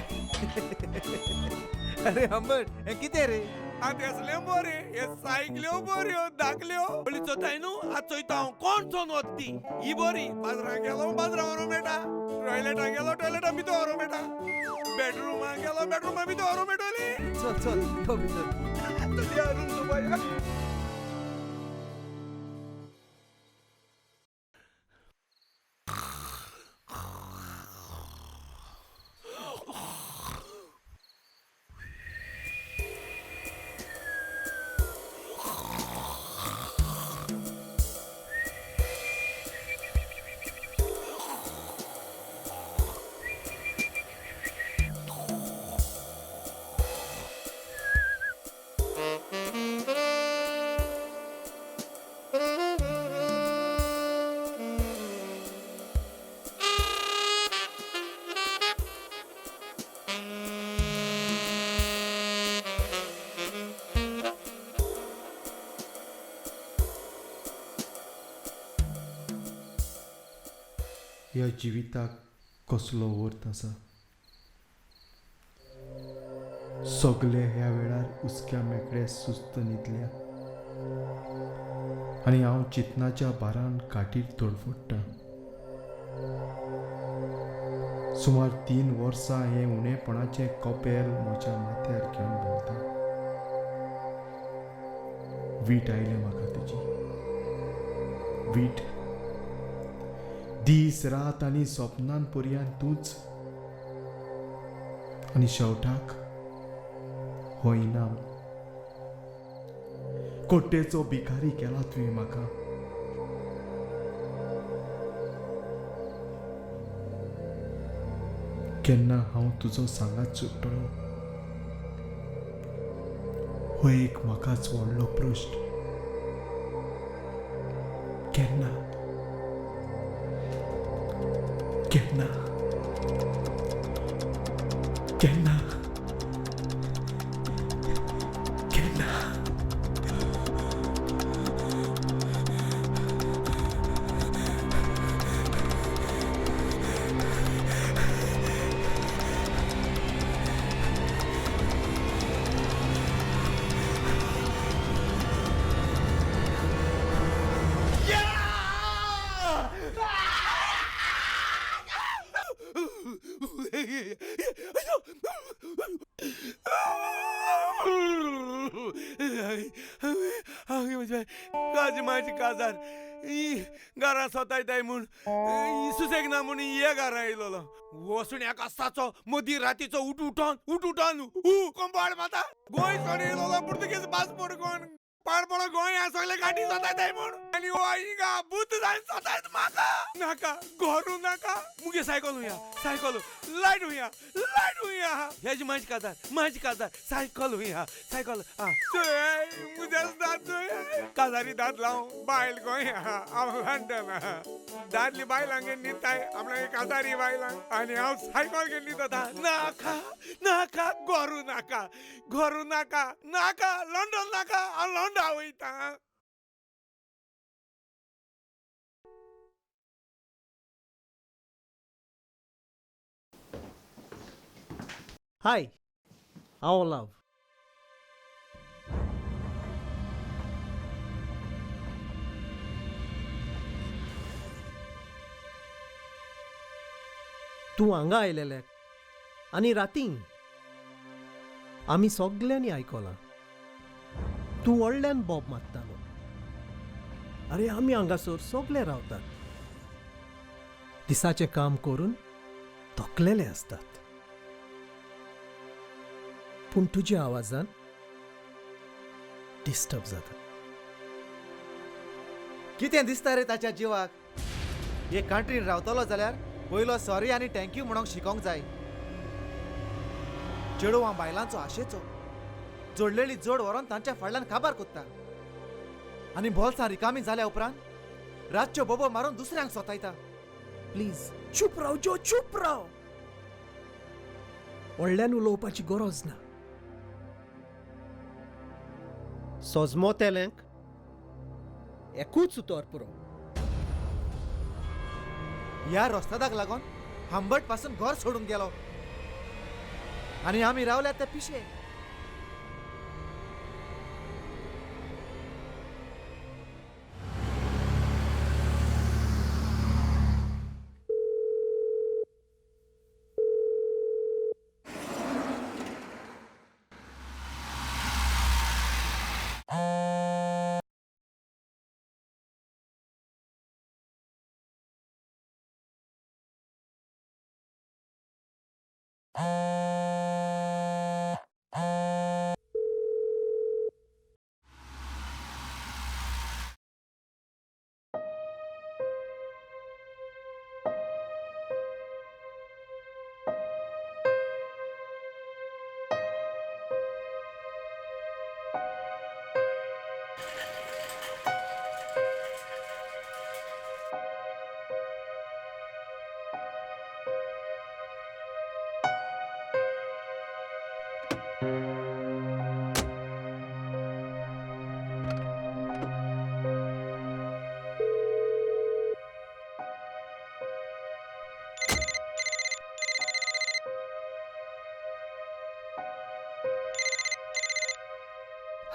अरे हंबट, हें कितें रे? आतां असल्यो बऱ्यो, हे सायकल्यो बऱ्यो, धाकल्यो. पयलीं चोयताय न्हू, आतां चोयता हांव कोण चोन वता ती. ही बरी, बाजारां गेलो बाजारां व्हरूंक मेळटा, टॉयलेटां गेलो टॉयलेटां भितर व्हरूंक मेळटा, बेडरुमां गेलो बेडरुमां भितर व्हरूंक मेळटली. चल चल यो भितर. तुज्या रूम चोवया. ह्या जिविताक कसलो अर्थ आसा? सगळे ह्या वेळार हुस्क्या मेकळे सुस्त न्हिदल्या आनी हांव चिंतनाच्या भारान खाटीर तडफडटा. सुमार 3 वर्सां हें उणेपणाचें कपेल म्हज्या माथ्यार घेवन भोंवता. वीट आयल्या म्हाका तुजी वीट. दीस रात आनी सपनान पर्यान तूंच आनी शेवटाक हो इनाम. कोट्टेचो भिकारी केला तुवें म्हाका. केन्ना हांव तुजो सांगात सुट्टलो हो एक म्हाकाच व्हडलो प्रश्न. केन्ना केन्ना केन्ना केन्ना. काज माझी काजार घरां सोतायताय म्हूण सुसेग ना म्हूण हे घरां येयलोलो. वसुण्या कास्ताचो मदीं रातीचो उठ उठोन उठ उठोन हू कंपाळ माता गोंय सोड येयलोलो. पुर्तुगेज पासपोर्ट कोण पाड पडो गोंय सगळे गांठी सोतायताय म्हूण आनी हो हिंगा भूत जाय सतायत म्हाका. नाका घोरू नाका, मुगे सायकल हुया, सायकल लायट हुया, लायट हुया. हेजी म्हाजी काजार, म्हाजी काजार, सायकल हुया, सायकल. आं चोय मुजेच दांत चोय, काजारी दादलो हांव, बायल गोंया, हांव लंडन. दादली बायलांक न्हिदताय, आपणागे काजारी बायलांक, आनी हांव सायकल घेवन न्हिदता. नाका नाका घोरू नाका, घोरू नाका, नाका लंडन नाका, हांव लंडा वयता. हाय, हांव ओलाव. तूं हांगा आयलेले आनी राती आमी सगल्यांनी आयकलां तूं व्हडल्यान बोब मारतालो. आरे आमी हांगासर सगले रावतात, दिसाचें काम करून थकलेले आसतात, पूण तुज्या आवाजान डिस्टर्ब जाता. कितें दिसता रे ताच्या जिवाक? हे कंट्रीन रावतलो जाल्यार पयलो सॉरी आनी thank you म्हणूंक शिकोंक जाय. चेडवां बायलांचो आशेचो जोडलेली जोड व्हरोन तांच्या फाटल्यान काबार कोत्ता आनी बोल्सां रिकामी जाल्या उपरांत रातच्यो बोबो मारून दुसऱ्यांक सोतायता. प्लीज चूप राव जो, चूप राव. व्हडल्यान उलोवपाची गरज ना. सोजमो तेल्यांक एकूच उतर पुरो. ह्या रस्तादाक लागून हांबट पासून घर सोडून गेलो आनी आमी रावल्यात ते पिशे.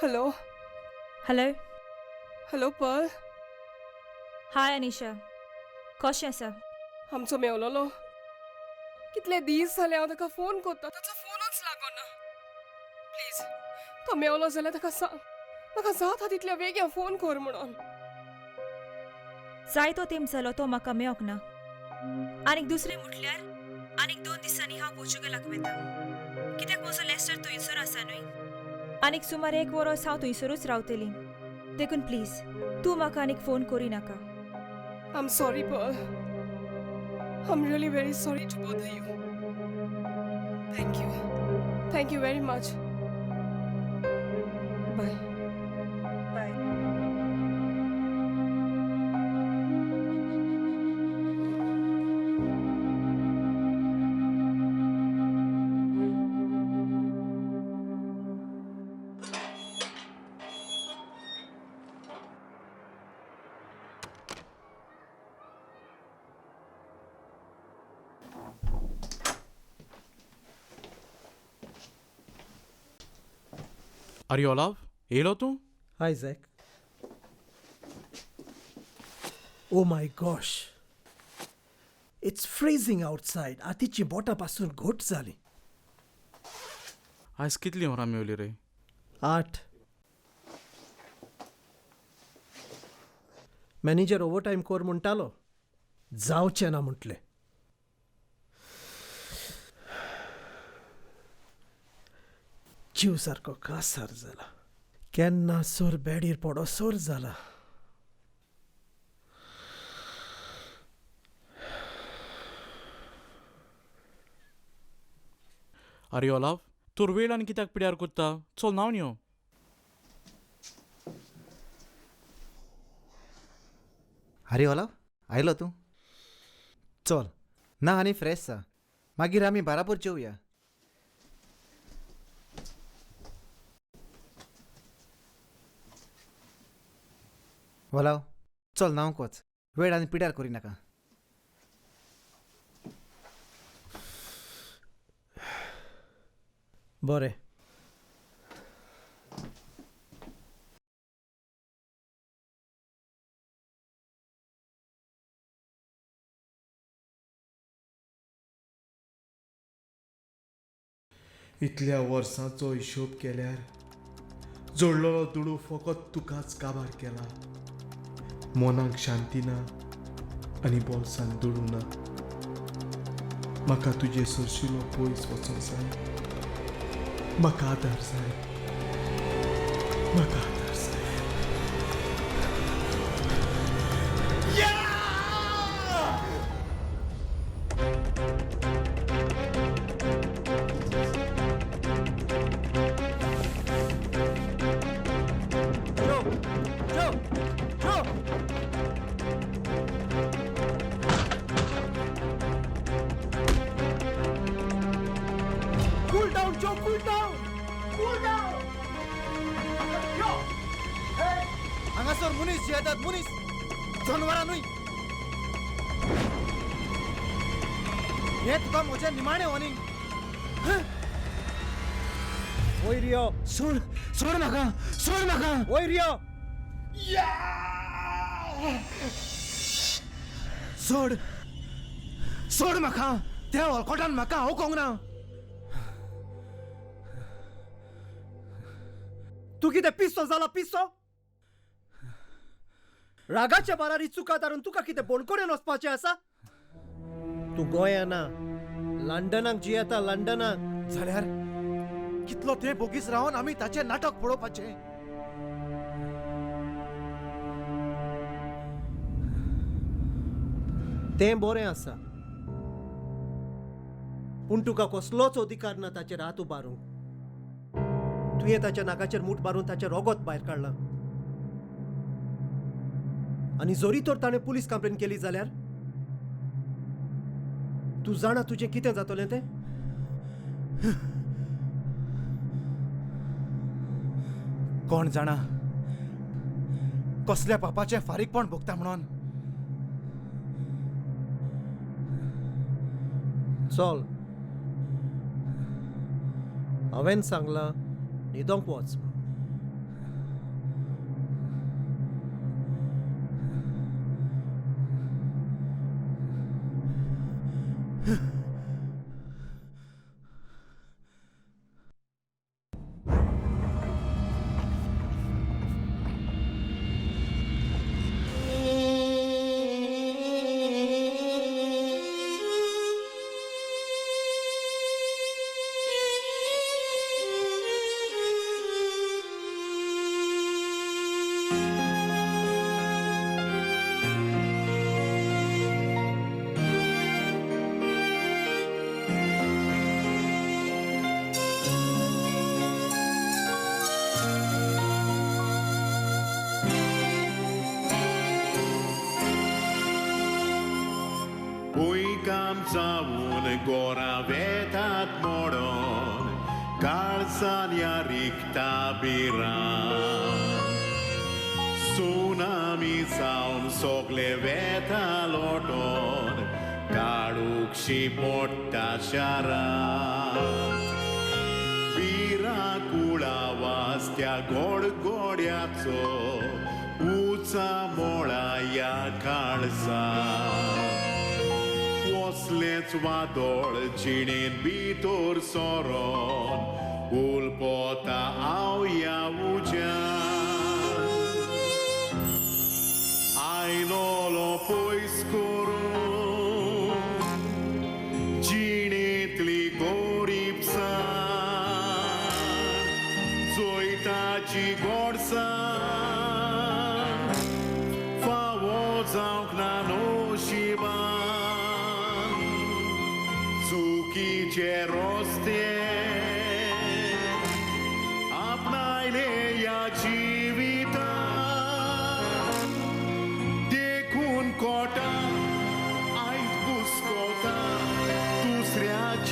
Hello. Hello. Hello Pearl. Hi Anisha, कशें आसा? आमचो मेवलोलो कितले दीस जाले हांव ताका फोन करता, ताचो फोनूच लागना. प्लीज तो मेवलो जाल्यार ताका सांग म्हाका जाता तितल्या वेगीं फोन कर म्हणून. जायतो तेंप जालो तो म्हाका मेवंक ना. आनीक दुसरें म्हटल्यार आनीक 2 दिसांनी हांव पोर्चुगलाक वता, कित्याक म्हजो लेस्टर थंयसर आसा न्हय. आनीक सुमार 1 वरस हांव थंयसरूच रावतली, देखून प्लीज तूं म्हाका आनीक फोन करी नाका. I am sorry Pearl, I am really very sorry to bother you. Thank you, thank you very much. Bye. Bye. आरे ओलाव, येयलो तूं? Hi Jack. Oh my gosh, it's freezing outside. आतीची बोटां पासून घट जाली. आयज कितलीं वरां मेवली रे? 8. मॅनेजर ओवरटायम कर म्हणटालो, जावचें ना म्हटलें. जीव सारको कासार जाला, केन्ना सोर बेडीर पडोसर जाला. आरे ओलाव, तोर वेळ आनी कित्याक पिड्यार कोत्ता? चल न्हावन यो. आरे ओलाव, आयलो तूं? चल ना आनी फ्रेश जा, मागीर आमी बाराबोर जेवया. ओलाव चल न्हावंक वच, वेळ आनी पिड्यार करिनाका. बरें. इतल्या वर्सांचो हिशोब केल्यार जोडलेलो दुडू फकत तुकाच काबार केला. मनाक शांती ना आनी बोल्सान दुडू ना. म्हाका तुजे सरशिलो पयस वचोंक जाय. म्हाका आदार जाय, म्हाका आदार जाय. Joe! Joe! Cool down, Joe, cool down! Cool down! Yo! Hey! हांगासर मनीस जियेतात, मनीस, जनवरां न्हय. हें तुका म्हजें निमाणें वॉर्निंग. वयर यो. सोड, सोड म्हाका, सोड म्हाका. वयर यो. सोड, सोड म्हाका. त्या वळकोटान म्हाका हांव ना. तूं कितें पिसो जाला पिसो? रागाच्या बारारी चुका धारून तुका कितें बोणकोडेन वचपाचें आसा? तूं गोंया ना, लंडनाक जियेता, लंडनाक. जाल्यार कितलो तें बोगीस रावन आमी ताचें नाटक पळोवपाचें? तें बरें आसा, पूण तुका कसलोच अधिकार ना ताचेर हात उबारूंक. तुवें ताच्या नाकाचेर मूठ मारून ताचें रोगत भायर काडलां, आनी जरी तर ताणें पुलीस कंप्लेन केली जाल्यार तूं जाणा तुजें कितें जातलें तें? कोण जाणा कसल्या पापाचें फारीकपण भोगता म्हणून. चल, हांवें सांगलां न्हिदोंक वच. जावन गोरा वेतात मोडोन काळसान ह्या रिगता बिरां सुनामी जावन सोगले वेता लोटोन काळूकशी मोडटा शारांत बिराकुळा वास त्या गोड गोड्याचो उचा मोळा ह्या काळसान कसलेंच वादळ जिणेन भितर सरोन उलपोता हांव ह्या उज्यान आयलोलो पयस करून जिणेंतली गोरीबसाण जैताची गोडसाण फावो जावंक ना नशिबान चुकीचे रस्ते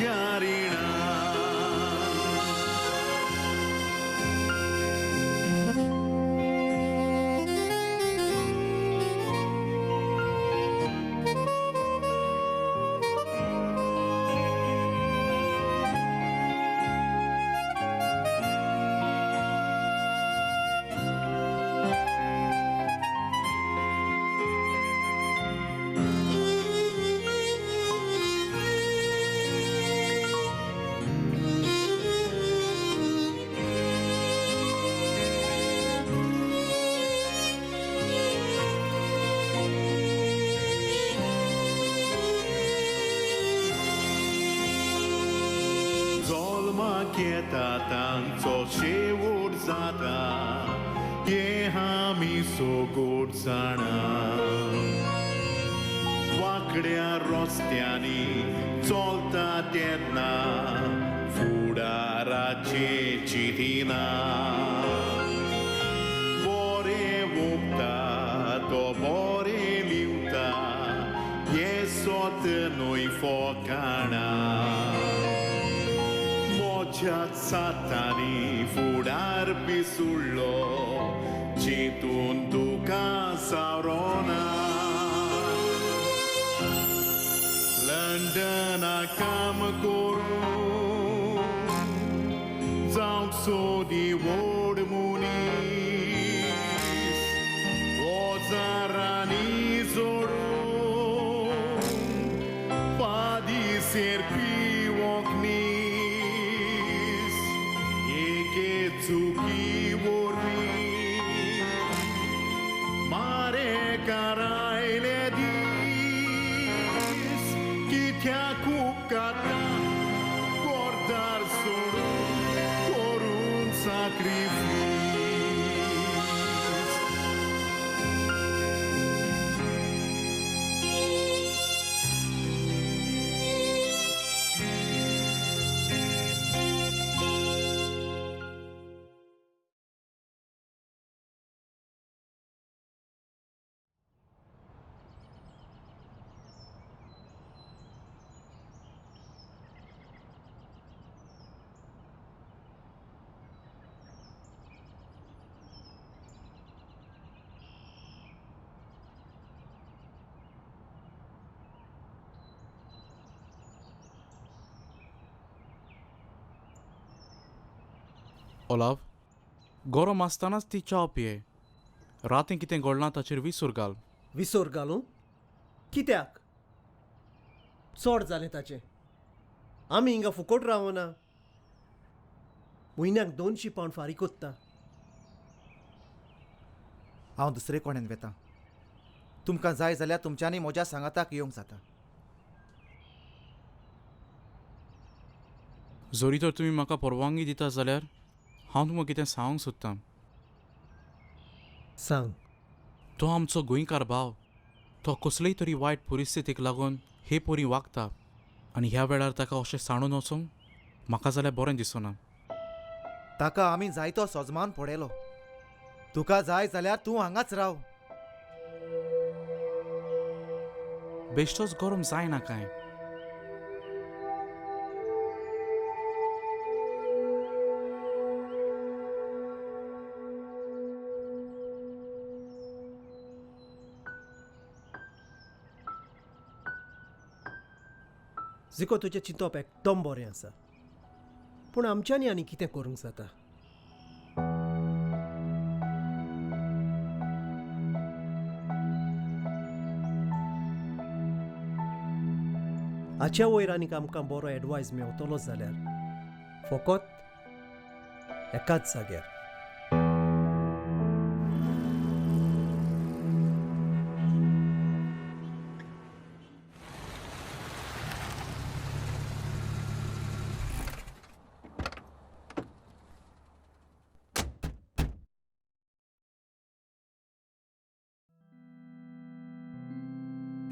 मोज्या रिणान. जल्माक येता तांचो शेवट जाता हें आमी सगोट जाणा. वांकड्या रस्त्यांनी चलता तेन्ना फुडाराचें चिंतिना. बरें वोगता तो बरें लिवता हें सत न्हय फोकाणां. म्हज्या सातांनी फुडार पिसुडलो चिंतून तुका सावरोना. लंडना काम करून जावंक सोदी व्हड मनीस वजारांनी जोडून पादिसेर पिवंक नीस एके चुकी वरवीं मारेकार आयले दीस कित्याक उपकारता घरदार सोडून करून साक्रिफीस. ओलाव, गरम आसतनाच ती च्या पिये. रातीं कितें घडलां ताचेर विसर घाल. विसर घालूं? कित्याक? चड जालें ताचें. आमी हिंगा फुकट रावना. म्हयन्याक 200 पावंड फारीक कोत्ता. हांव दुसरे कोणेन वेता. तुमकां जाय जाल्यार तुमच्यांनी म्हज्या सांगाताक येवंक जाता. जरी तर तुमी म्हाका परवानगी दिता जाल्यार हांव तुमकां कितें सांगूंक सोदतां. सांग. तो आमचो गोंयकार भाव, तो कसलेय तरी वायट परिस्थितीक लागून हे परी वागता आनी ह्या वेळार ताका अशें सांडून वचूंक म्हाका जाल्यार बरें दिसना. ताका आमी जायतो सजमान पडयलो. तुका जाय जाल्यार तूं हांगाच राव. बेश्टोच गरम जायना कांय. जिको तुजें चिंतप एकदम बरें आसा, पूण आमच्यांनी आनी कितें करूंक जाता? हाच्या वयर आनीक आमकां बरो एडवायज मेवतलो जाल्यार फकत एकाच जाग्यार.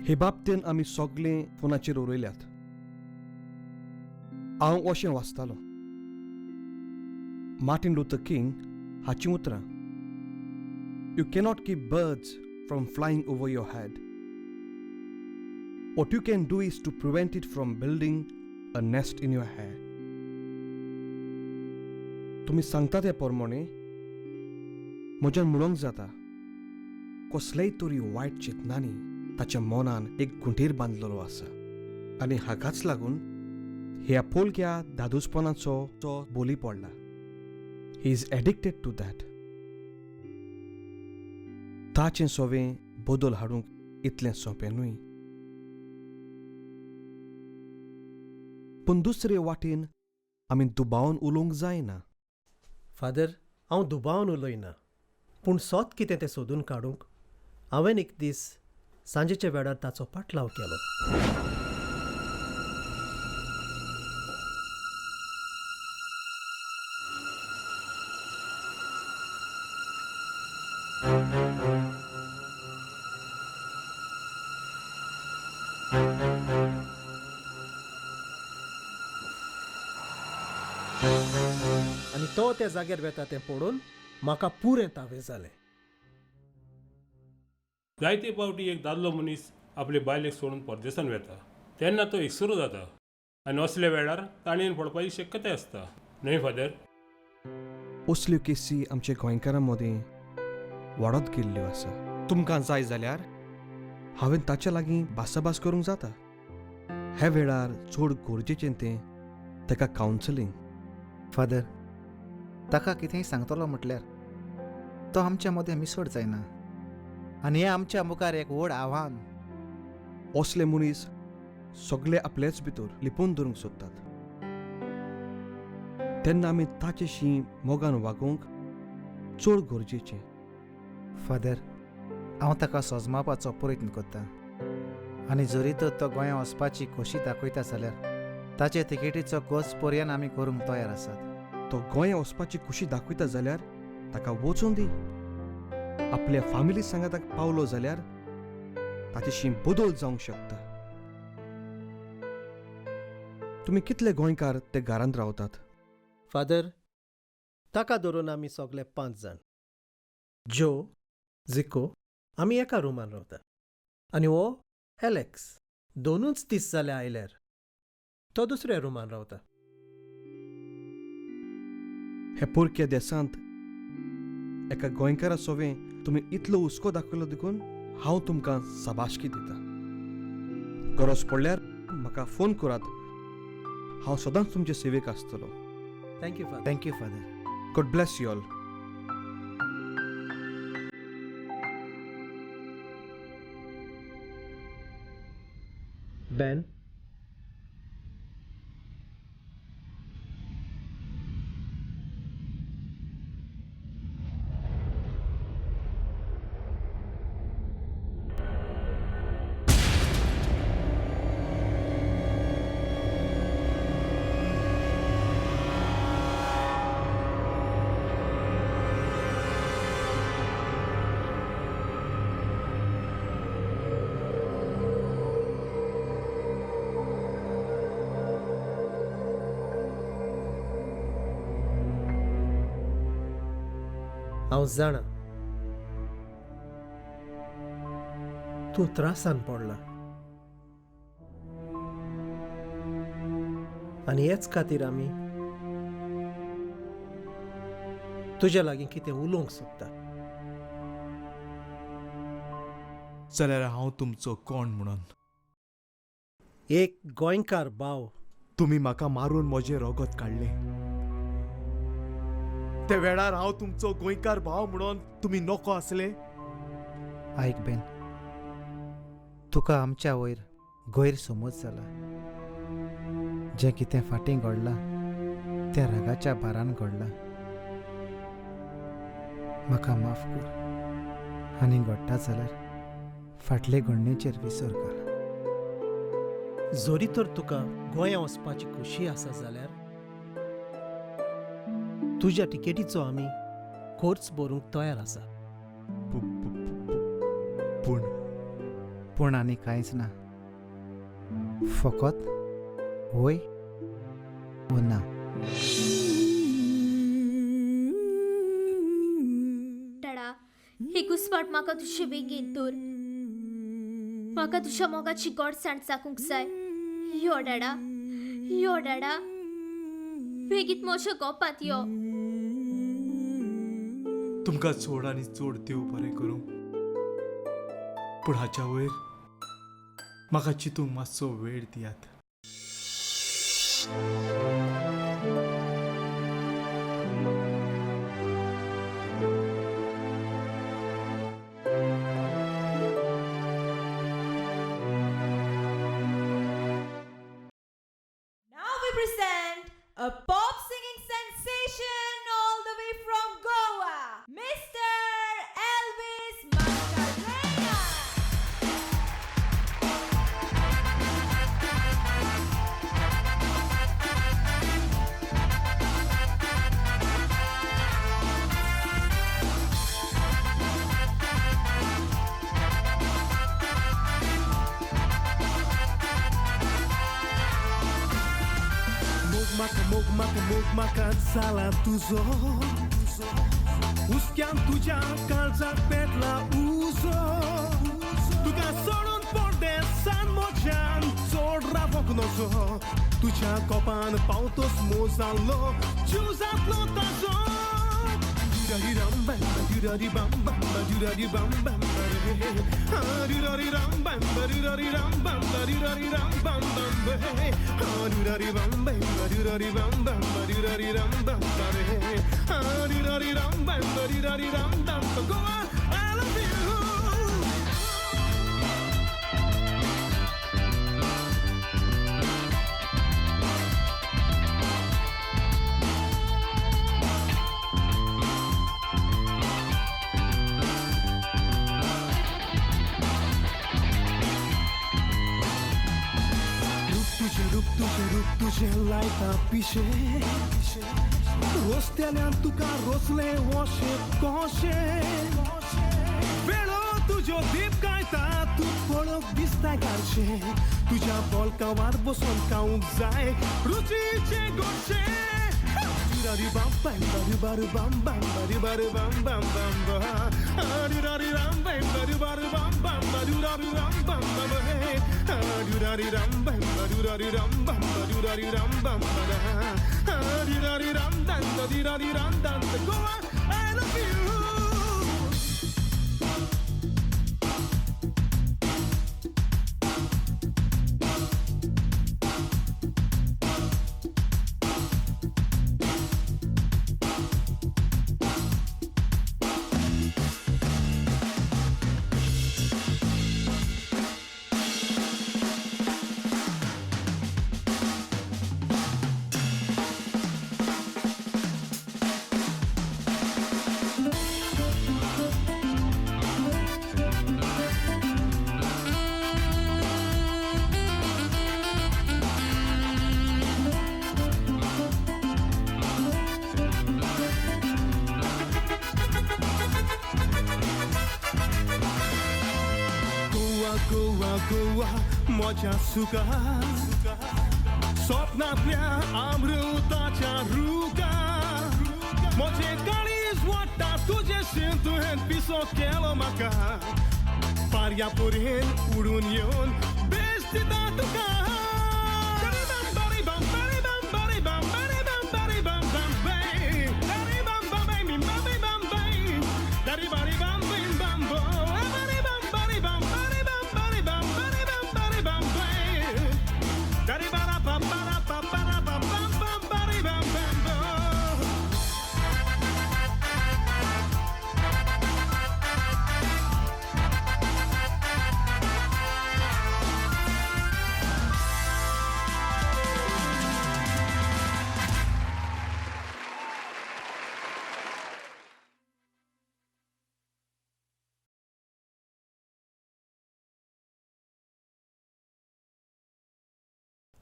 हे बाबतीन आमी सगळे फोनाचेर उरयल्यात. हांव अशें वाचतालो मार्टिन लुथर किंग हाचीं उतरां, you cannot keep birds from flying over your head. What you can do is to prevent it from building a nest in your hair. तुमी सांगता ते पोरमोणे म्हज्यान म्हणूंक जाता कसलेय तरी वायट चिंतनांनी ताच्या मनान एक गुंठीर बांदलेलो आसा आनी हाकाच लागून ह्या पोलक्या धादोसपणाचो तो बोली पडला. He is addicted to that. ताचें सोवें बदल हाडूंक इतलें सोंपें न्हय. पूण दुसरे वाटेन आमी दुबावन उलोवंक जायना. फादर, हांव दुबावन उलयना, पूण सोत कितें तें सोदून काडूंक हांवें एक दीस सांजेच्या वेळार ताचो पाटलाव केलो. आनी तो त्या जाग्यार वेता तें पळोवन म्हाका पुरें तावें जालें. जायते फावटी एक दादलो मनीस आपले बायलेक सोडून परदेसान वेता तेन्ना तो एकसुरो जाता आनी असल्या वेळार ताणेन पडपाची शक्यताय आसता न्हय फादर? असल्यो केसी आमच्या गोंयकारां मदीं वाडत गेल्ल्यो आसा. तुमकां जाय जाल्यार हांवें ताच्या लागीं भासाभास करूंक जाता. ह्या वेळार चड गरजेचें तें ताका कावन्सिलींग. फादर, ताका कितेंय सांगतलो म्हटल्यार तो आमच्या मदें मिसळ जायना आनी हें आमच्या मुखार एक व्हड आव्हान. असले मनीस सगळे आपलेच भितर लिपून दवरूंक सोदतात तेन्ना आमी ताचेशी मोगान वागोवंक चड गरजेचें. फादर, हांव ताका सोजमावपाचो प्रयत्न करता आनी जरी तर तो गोंया वचपाची खोशी दाखयता जाल्यार ताचे तिकेटीचो खर्च पर्यान आमी करूंक तयार आसात. तो गोंया वचपाची खुशी दाखयता जाल्यार ताका वचूं दी. आपल्या फामिली सांगाताक पावलो जाल्यार ताचेशी बदल जावंक शकता. तुमी कितले गोंयकार ते घरांत रावतात? फादर, ताका धरून आमी सगळे 5 जाण. जो, जिको आमी एका रुमान रावता आनी हो एलेक्स 2 दीस जाले आयल्यार तो दुसऱ्या रुमान रावता. हे पोरक्या देशांत एका गोंयकारा सोवें तुमी इतलो हुस्को दाखयलो देखून हांव तुमकां शाबासकी दिता. गरज पडल्यार म्हाका फोन करात. हांव सदांच तुमचे सेवेक आसतलो. Thank you father. Thank you father. God bless you all. Ben, हांव जाणा तूं त्रासान पडला आनी हेच खातीर आमी तुज्या लागीं कितें उलोवंक सोदता. जाल्यार हांव तुमचो कोण म्हणून? एक गोंयकार भाव. तुमी म्हाका मारून म्हजें रगत काडलें. ते वेळार हांव तुमचो गोंयकार भाव म्हणून तुमी नको आसले? आयक बेन, तुका आमच्या वयर गैरसमज जाला. जें कितें फाटीं घडलां तें रागाच्या भारान घडलां. म्हाका माफ कर आनी घडटा जाल्यार फाटले घडणेचेर विसर घाल. जरी तर तुका गोंया वचपाची खोशी आसा जाल्यार तुज्या तिकेटीचो आमी खर्च भरूंक तयार आसा. पूण पूण आनी कांयच ना. फकत वय वो ना. डाडा, एकूच फावट म्हाका तुजे बेगीन तर म्हाका तुज्या मोगाची गोडसाण चाकूंक जाय. यो डाडा, यो डाडा, बेगीत म्हज्या गोपांत यो. तुमकां चड आनी चड देव बरें करूं, पूण हाच्या वयर म्हाका चिंतूंक मातसो वेळ दियात. Now we present a pop singing sensation all the way from Goa, Mr. Elvis Mascarena. मोग म्हाका मोग म्हाका जाला तुजो, हुस्क्यान तुज्या काळजाक पेटला उजो. तुका सोडून परदेसान म्हज्यान चड रावोंक नजो, तुज्या कोपान पावतोच मोग जाल्लो जीव जातलो ताजो. Goa, I love you. रूप तुझें लायता पिशें, रोसतेल्यान तुका रोसलें वशें कशें, वेळो तुज्यो दीप कायता तूं पळोवंक दिसता गारशें, तुज्या बोलकावार बसून खावंक जाय रुचीचें गोडशें. बाम बाम बारू बाम बाम बारू बारू बाम बाम बाम राम बाम बारू बाम बाम बारू राम बाम बाम राम बाम बारू राम बाम बारू राम बाम राम दान राम दान. Goa, I love you. Goa Goa Goa म्हज्या सुखा, स्वप्नांतल्या अमृताच्या रुखा, म्हजें काळीज वाडटा तुजें शीण तुवें पिसो केलो म्हाका, पारया पुरेन उडून येवन बेस दिता तुका.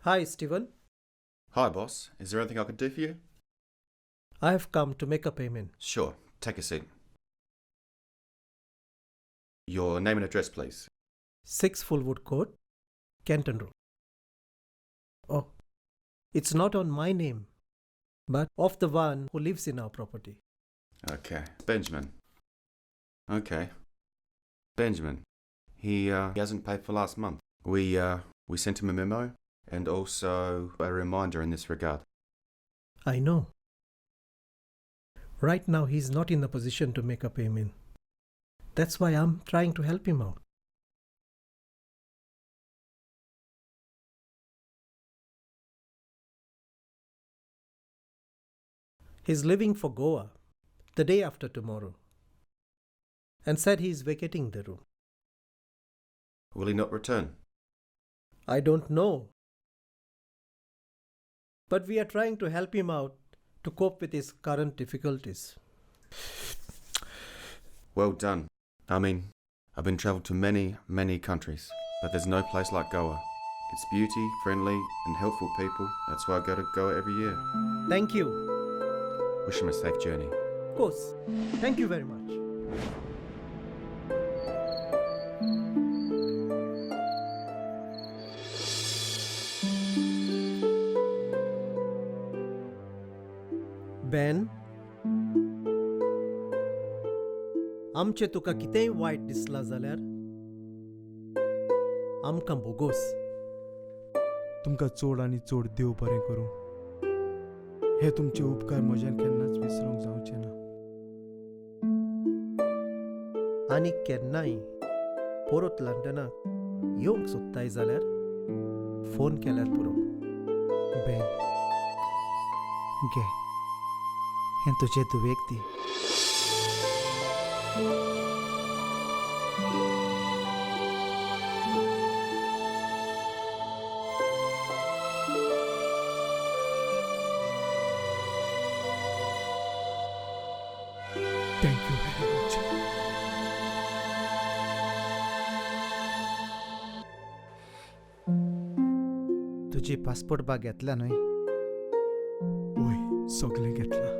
Hi, Steven. Hi, boss. Is there anything I can do for you? I have come to make a payment. Sure. Take a seat. Your name and address, please. 6 Fullwood Court, Canton Road. Oh, it's not on my name, but of the one who lives in our property. Okay. Benjamin. Okay. Benjamin. He hasn't paid for last month. We sent him a memo And also a reminder in this regard. I know. Right now, he's not in a position to make a payment. That's why I'm trying to help him out. He's leaving for Goa the day after tomorrow and said he's vacating the room. Will he not return? I don't know. But we are trying to help him out to cope with his current difficulties. Well done. I mean, I've been travelled to many, many countries, but there's no place like Goa. It's beauty, friendly, and helpful people. That's why I go to Goa every year. Thank you. Wish him a safe journey. Of course. Thank you very much. Ben, आमचें तुका कितेंय वायट दिसलां जाल्यार आमकां बोगोस. तुमकां चड आनी चड देव बरें करूं. हे तुमचे उपकार म्हज्यान केन्नाच विसरूंक जावचे ना. आनी केन्नाय परत लंडनाक येवंक सोदताय जाल्यार फोन केल्यार पुरो. बेन, घे, हें तुजे धुवेक दी. Thank you very much. तुजी पासपोर्ट बा घेतला न्हय? वय, सगळें घेतलां.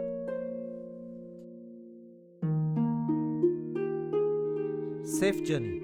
Safe journey.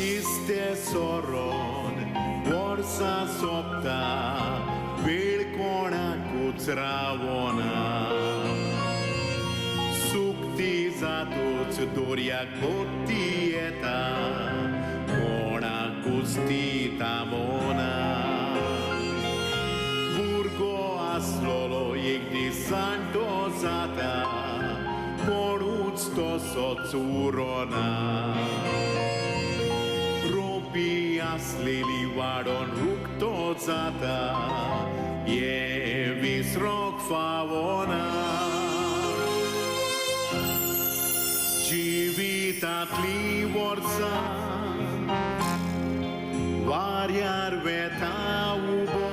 दिसते सोरोन वर्सां सोंपता, वेळ कोणाकूच रावना. सुकती जातूच दर्याक भोंवती येता, कोणाकूच ती थांबना. भुरगो आसलेलो एक दीस जाणटो जाता, कोणूच तसोच उरना. रोपी आसलेली वाडोन रुकतो जाता, हें विसरोंक फावना. जिवितांतलीं वर्सां वाऱ्यार वेता उबो,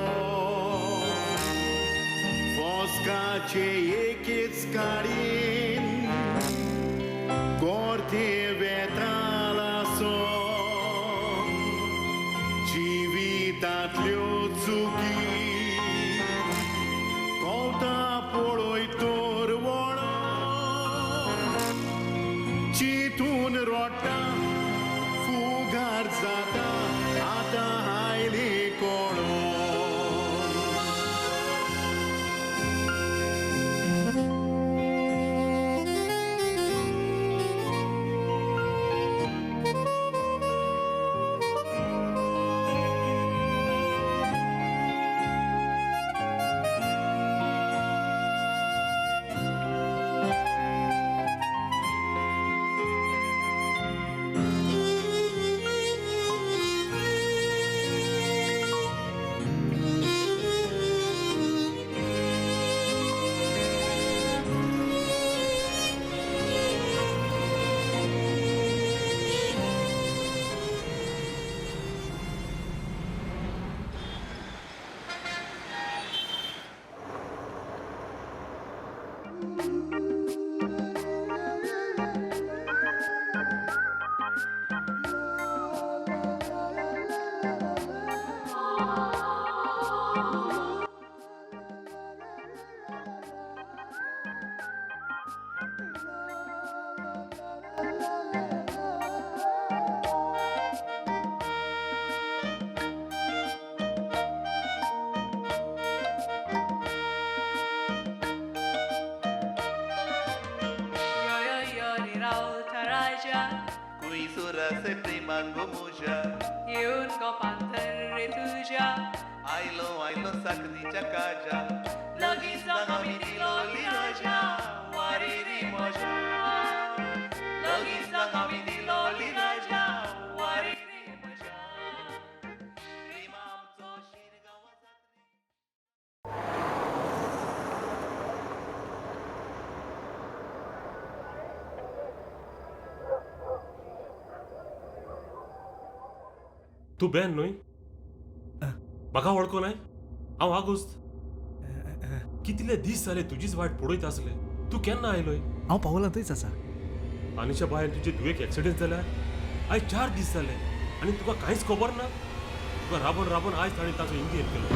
फस्काचे एकेच काडीन गोरथे वेता लासो. जिवितांतल्यो चुकी कवता पळय तर वळोन, चिंतून रोडटा फुगार जाता, आतां आयली कळोन. मांगो मोज्या येवन गो पांथर रे तुज्या आयलो आयलो साकरीच्या काजा लगीन जावंक आमी दिलोली रजा वारी रे मजा लगीन जावंक आमी दिलोली रजा वारी रे मजा. तूं बेन न्हय? म्हाका वळखो नाय? हांव आगोस्त. कितले दीस जाले तुजीच वाट पळयत आसले. तूं केन्ना आयलोय? हांव पावलां थंयच आसा. आनिशा बायन तुजे धुवेक एक्सिडेंट जाल्यार आयज 4 दीस जाले आनी तुका कांयच खबर ना. तुका राबोन राबोन आयज ताणें ताचो इंजेर केलो.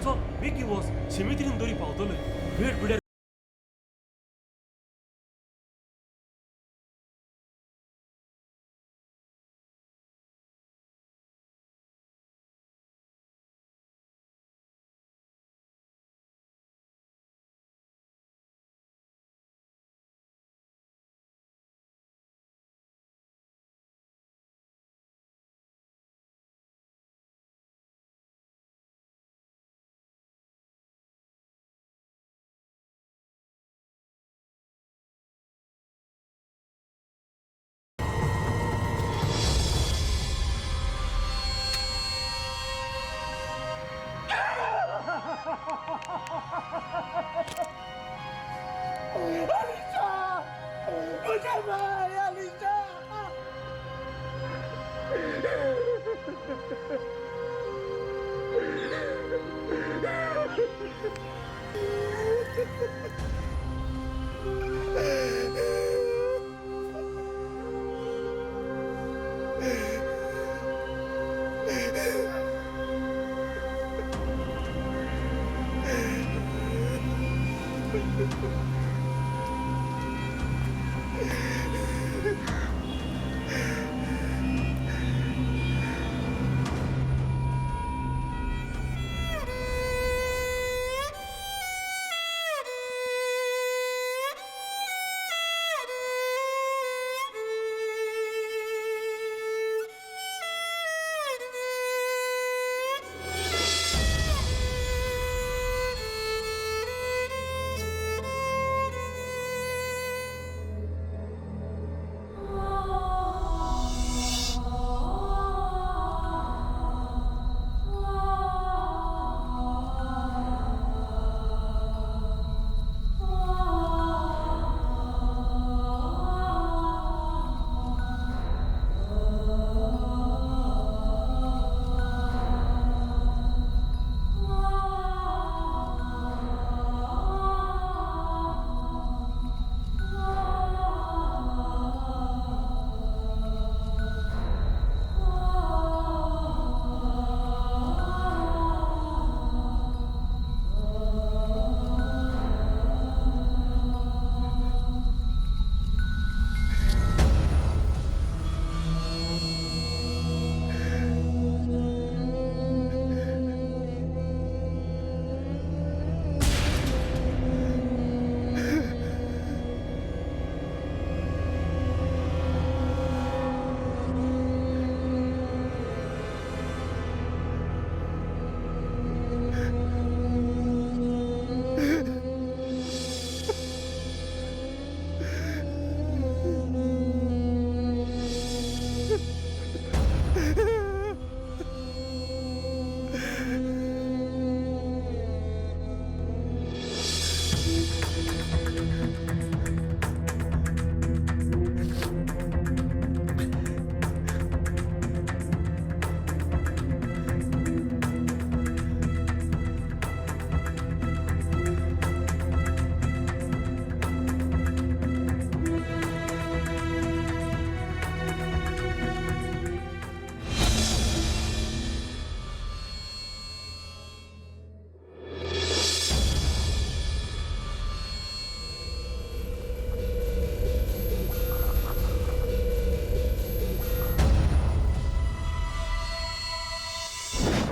चल बेगीन वच, शिमित्रीन दरी पावतलोय. वेळ पिड्यार. Alisha! म्हज्या बाय अलिशा!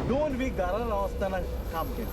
2 वीक घरा राव आसतना काम केलें.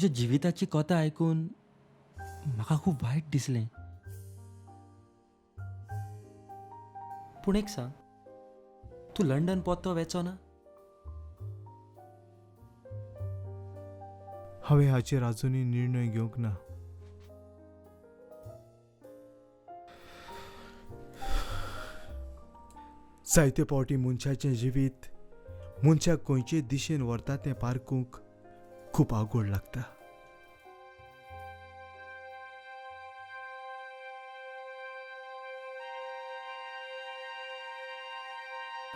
तुज्या जिविताची कथा आयकून म्हाका खूब वायट दिसलें. पूण एक सांग, तूं लंडन पोत्तो वेचो ना? हांवें हाचेर आजुनूय निर्णय घेवंक ना. जायते फावटी मनशाचें जिवीत मनशाक खंयचे दिशेन व्हरता तें पारखूंक खूब आवघड लागता.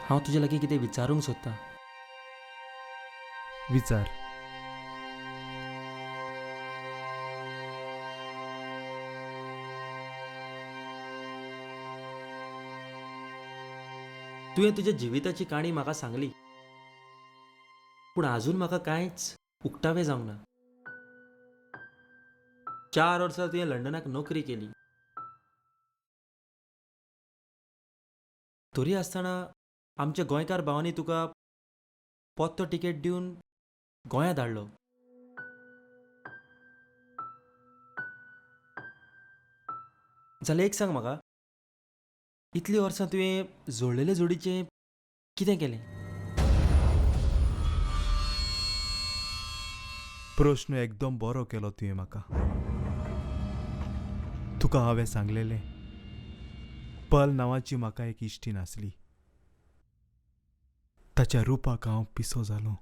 हांव तुजे लागीं कितें विचारूंक सोदतां. विचार. तुवें तुज्या जिविताची काणी म्हाका सांगली, पूण आजून म्हाका कांयच उक्तावें जावंक ना. 4 वर्सां तुवें लंडनाक नोकरी केली, तरी आसतना आमच्या गोंयकार भावांनी तुका पोत्तो तिकेट दिवन गोंया धाडलो. जाल्यार एक सांग म्हाका, इतलीं वर्सां तुवें जोडलेले जोडीचें कितें केलें? प्रश्न एकदम बरो केलो तुवें म्हाका. तुका हांवें सांगलेलें, पल नांवाची म्हाका एक इश्टीण आसली. ताच्या रुपाक हांव पिसो जालो.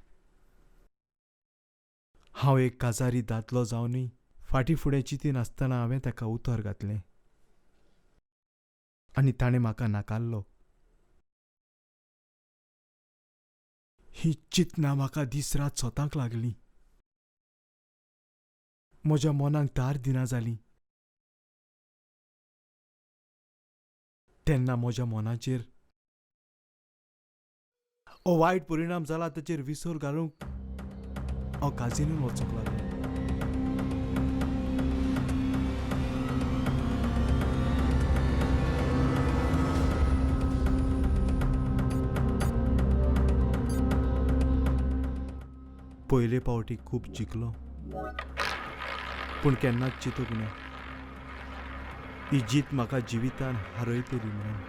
हांव एक काजारी दादलो जावनूय फाटीं फुडें चिंतीन आसतना हांवें ताका उतर घातलें आनी ताणें म्हाका नाकारलो. ही चिंतनां म्हाका दीस रात सोतांक लागली. म्हज्या मनाक धार दिना जाली. तेन्ना म्हज्या मनाचेर हो वायट परिणाम जाला ताचेर विसर घालूंक हांव काजिनून वचूंक लागलो. पयले फावटी खूब जिखलो, पूण केन्नाच चिंतूंक ना ही जीत म्हाका जिवितान हारयतली म्हणून.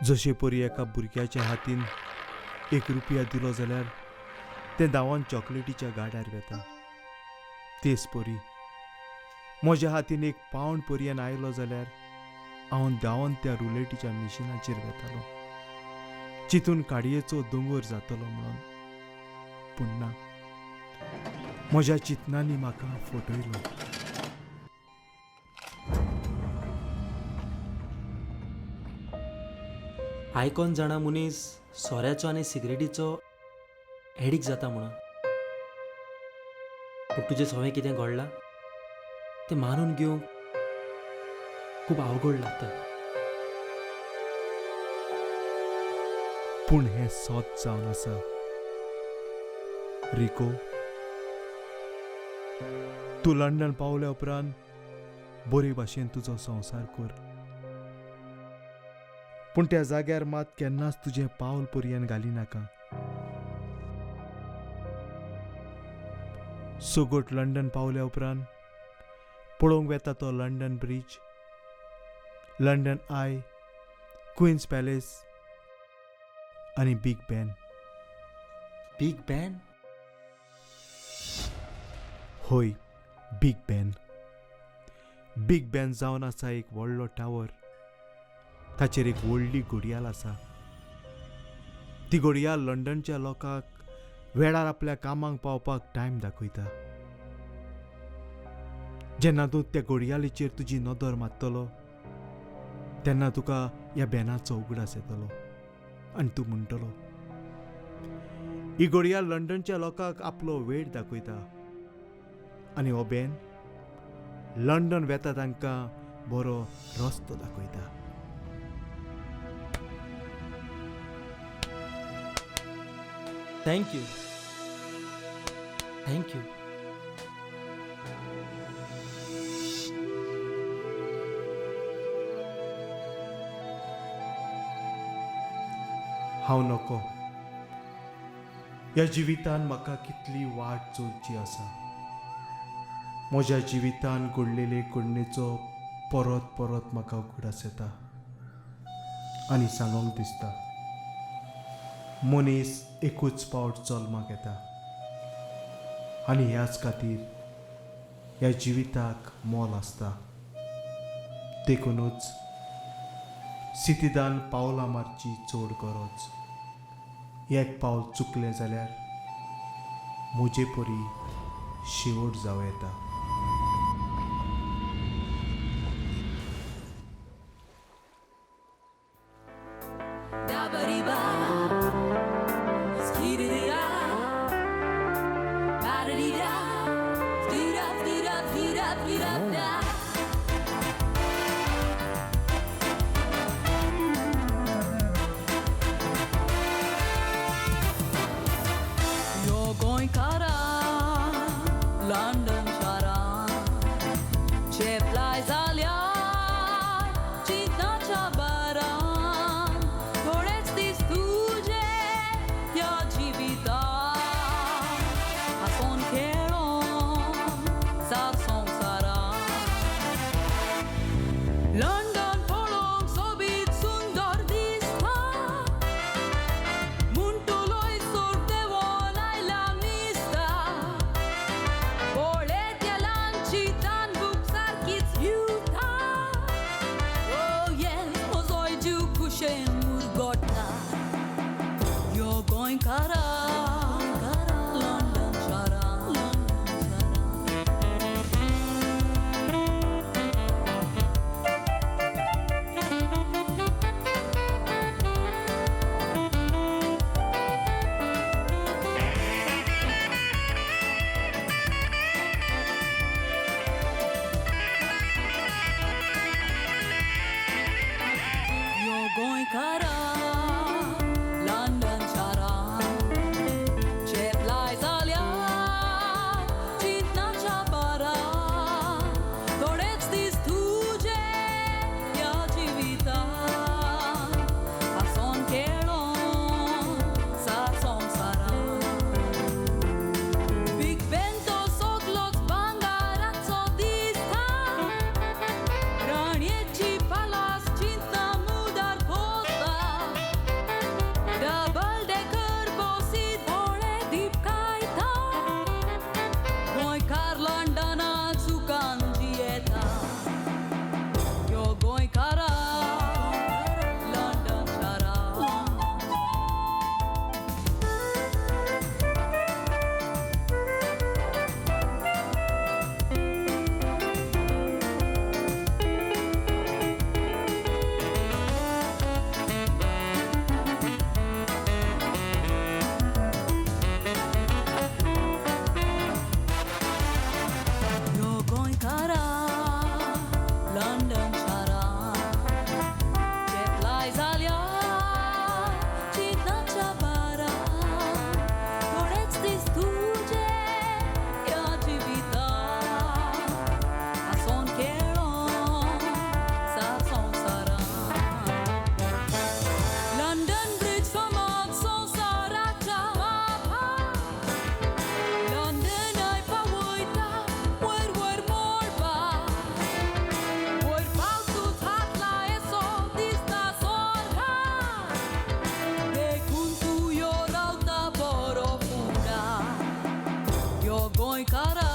जशे परी एका भुरग्याच्या हातीन 1 रुपया दिलो जाल्यार तें धांवन चॉकलेटीच्या गाड्यार वेता, तेच परी म्हज्या हातीन 1 पावंड पर्यंत आयलो जाल्यार हांव धांवन त्या रुलेटीच्या मिशिनाचेर वेतालो, चिंतून काडयेचो दोंगर जातलो म्हणून. पूण ना, म्हज्या चिंतनांनी म्हाका फटयलो. आयकोन जाणा मनीस सोऱ्याचो आनी सिगरेटीचो एडिक्ट जाता म्हणून, पूण तुजें सवें कितें घडलां तें मानून घेवंक खूब अवघड लागता. पूण हें सत जावन आसा रिको. तूं लंडन पावल्या उपरांत बरे भाशेन तुजो संवसार कर, पूण त्या जाग्यार मात केन्नाच तुजें पावल पर्यंत घाली नाका. सोगोट लंडन पावल्या उपरांत पळोवंक वेता तो London Bridge, London Eye, Queen's Palace आनी बिग बॅन. Big Ben? होय, बिग बॅन. बिग बॅन जावन आसा एक व्हडलो टावर. ताचेर एक व्हडली घडयाळ आसा. ती घडयाळ लंडनच्या लोकांक वेळार आपल्या कामाक पावपाक टायम दाखयता. जेन्ना तूं त्या घडयाळीचेर तुजी नदर मारतलो तेन्ना तुका ह्या बॅनाचो उगडास येतलो आनी तूं म्हणटलो, ही घडयाळ लंडनच्या लोकांक आपलो वेळ दाखयता आनी हो बॅन लंडन वेता तांकां बरो रस्तो दाखयता. Thank you, thank you. हांव नको. ह्या जिवितान म्हाका कितली वाट चलची आसा. म्हज्या जिवितान घडलेले घडणेचो परत परत म्हाका उगडास येता आनी सांगूंक दिसता, मनीस एकूच पावट जल्माक येता आनी ह्याच खातीर ह्या जिविताक मोल आसता. देखूनच सितिदान पावलां मारची चड गरज. एक पावल चुकलें जाल्यार म्हजे परी शेवट जावं येता. Goicara.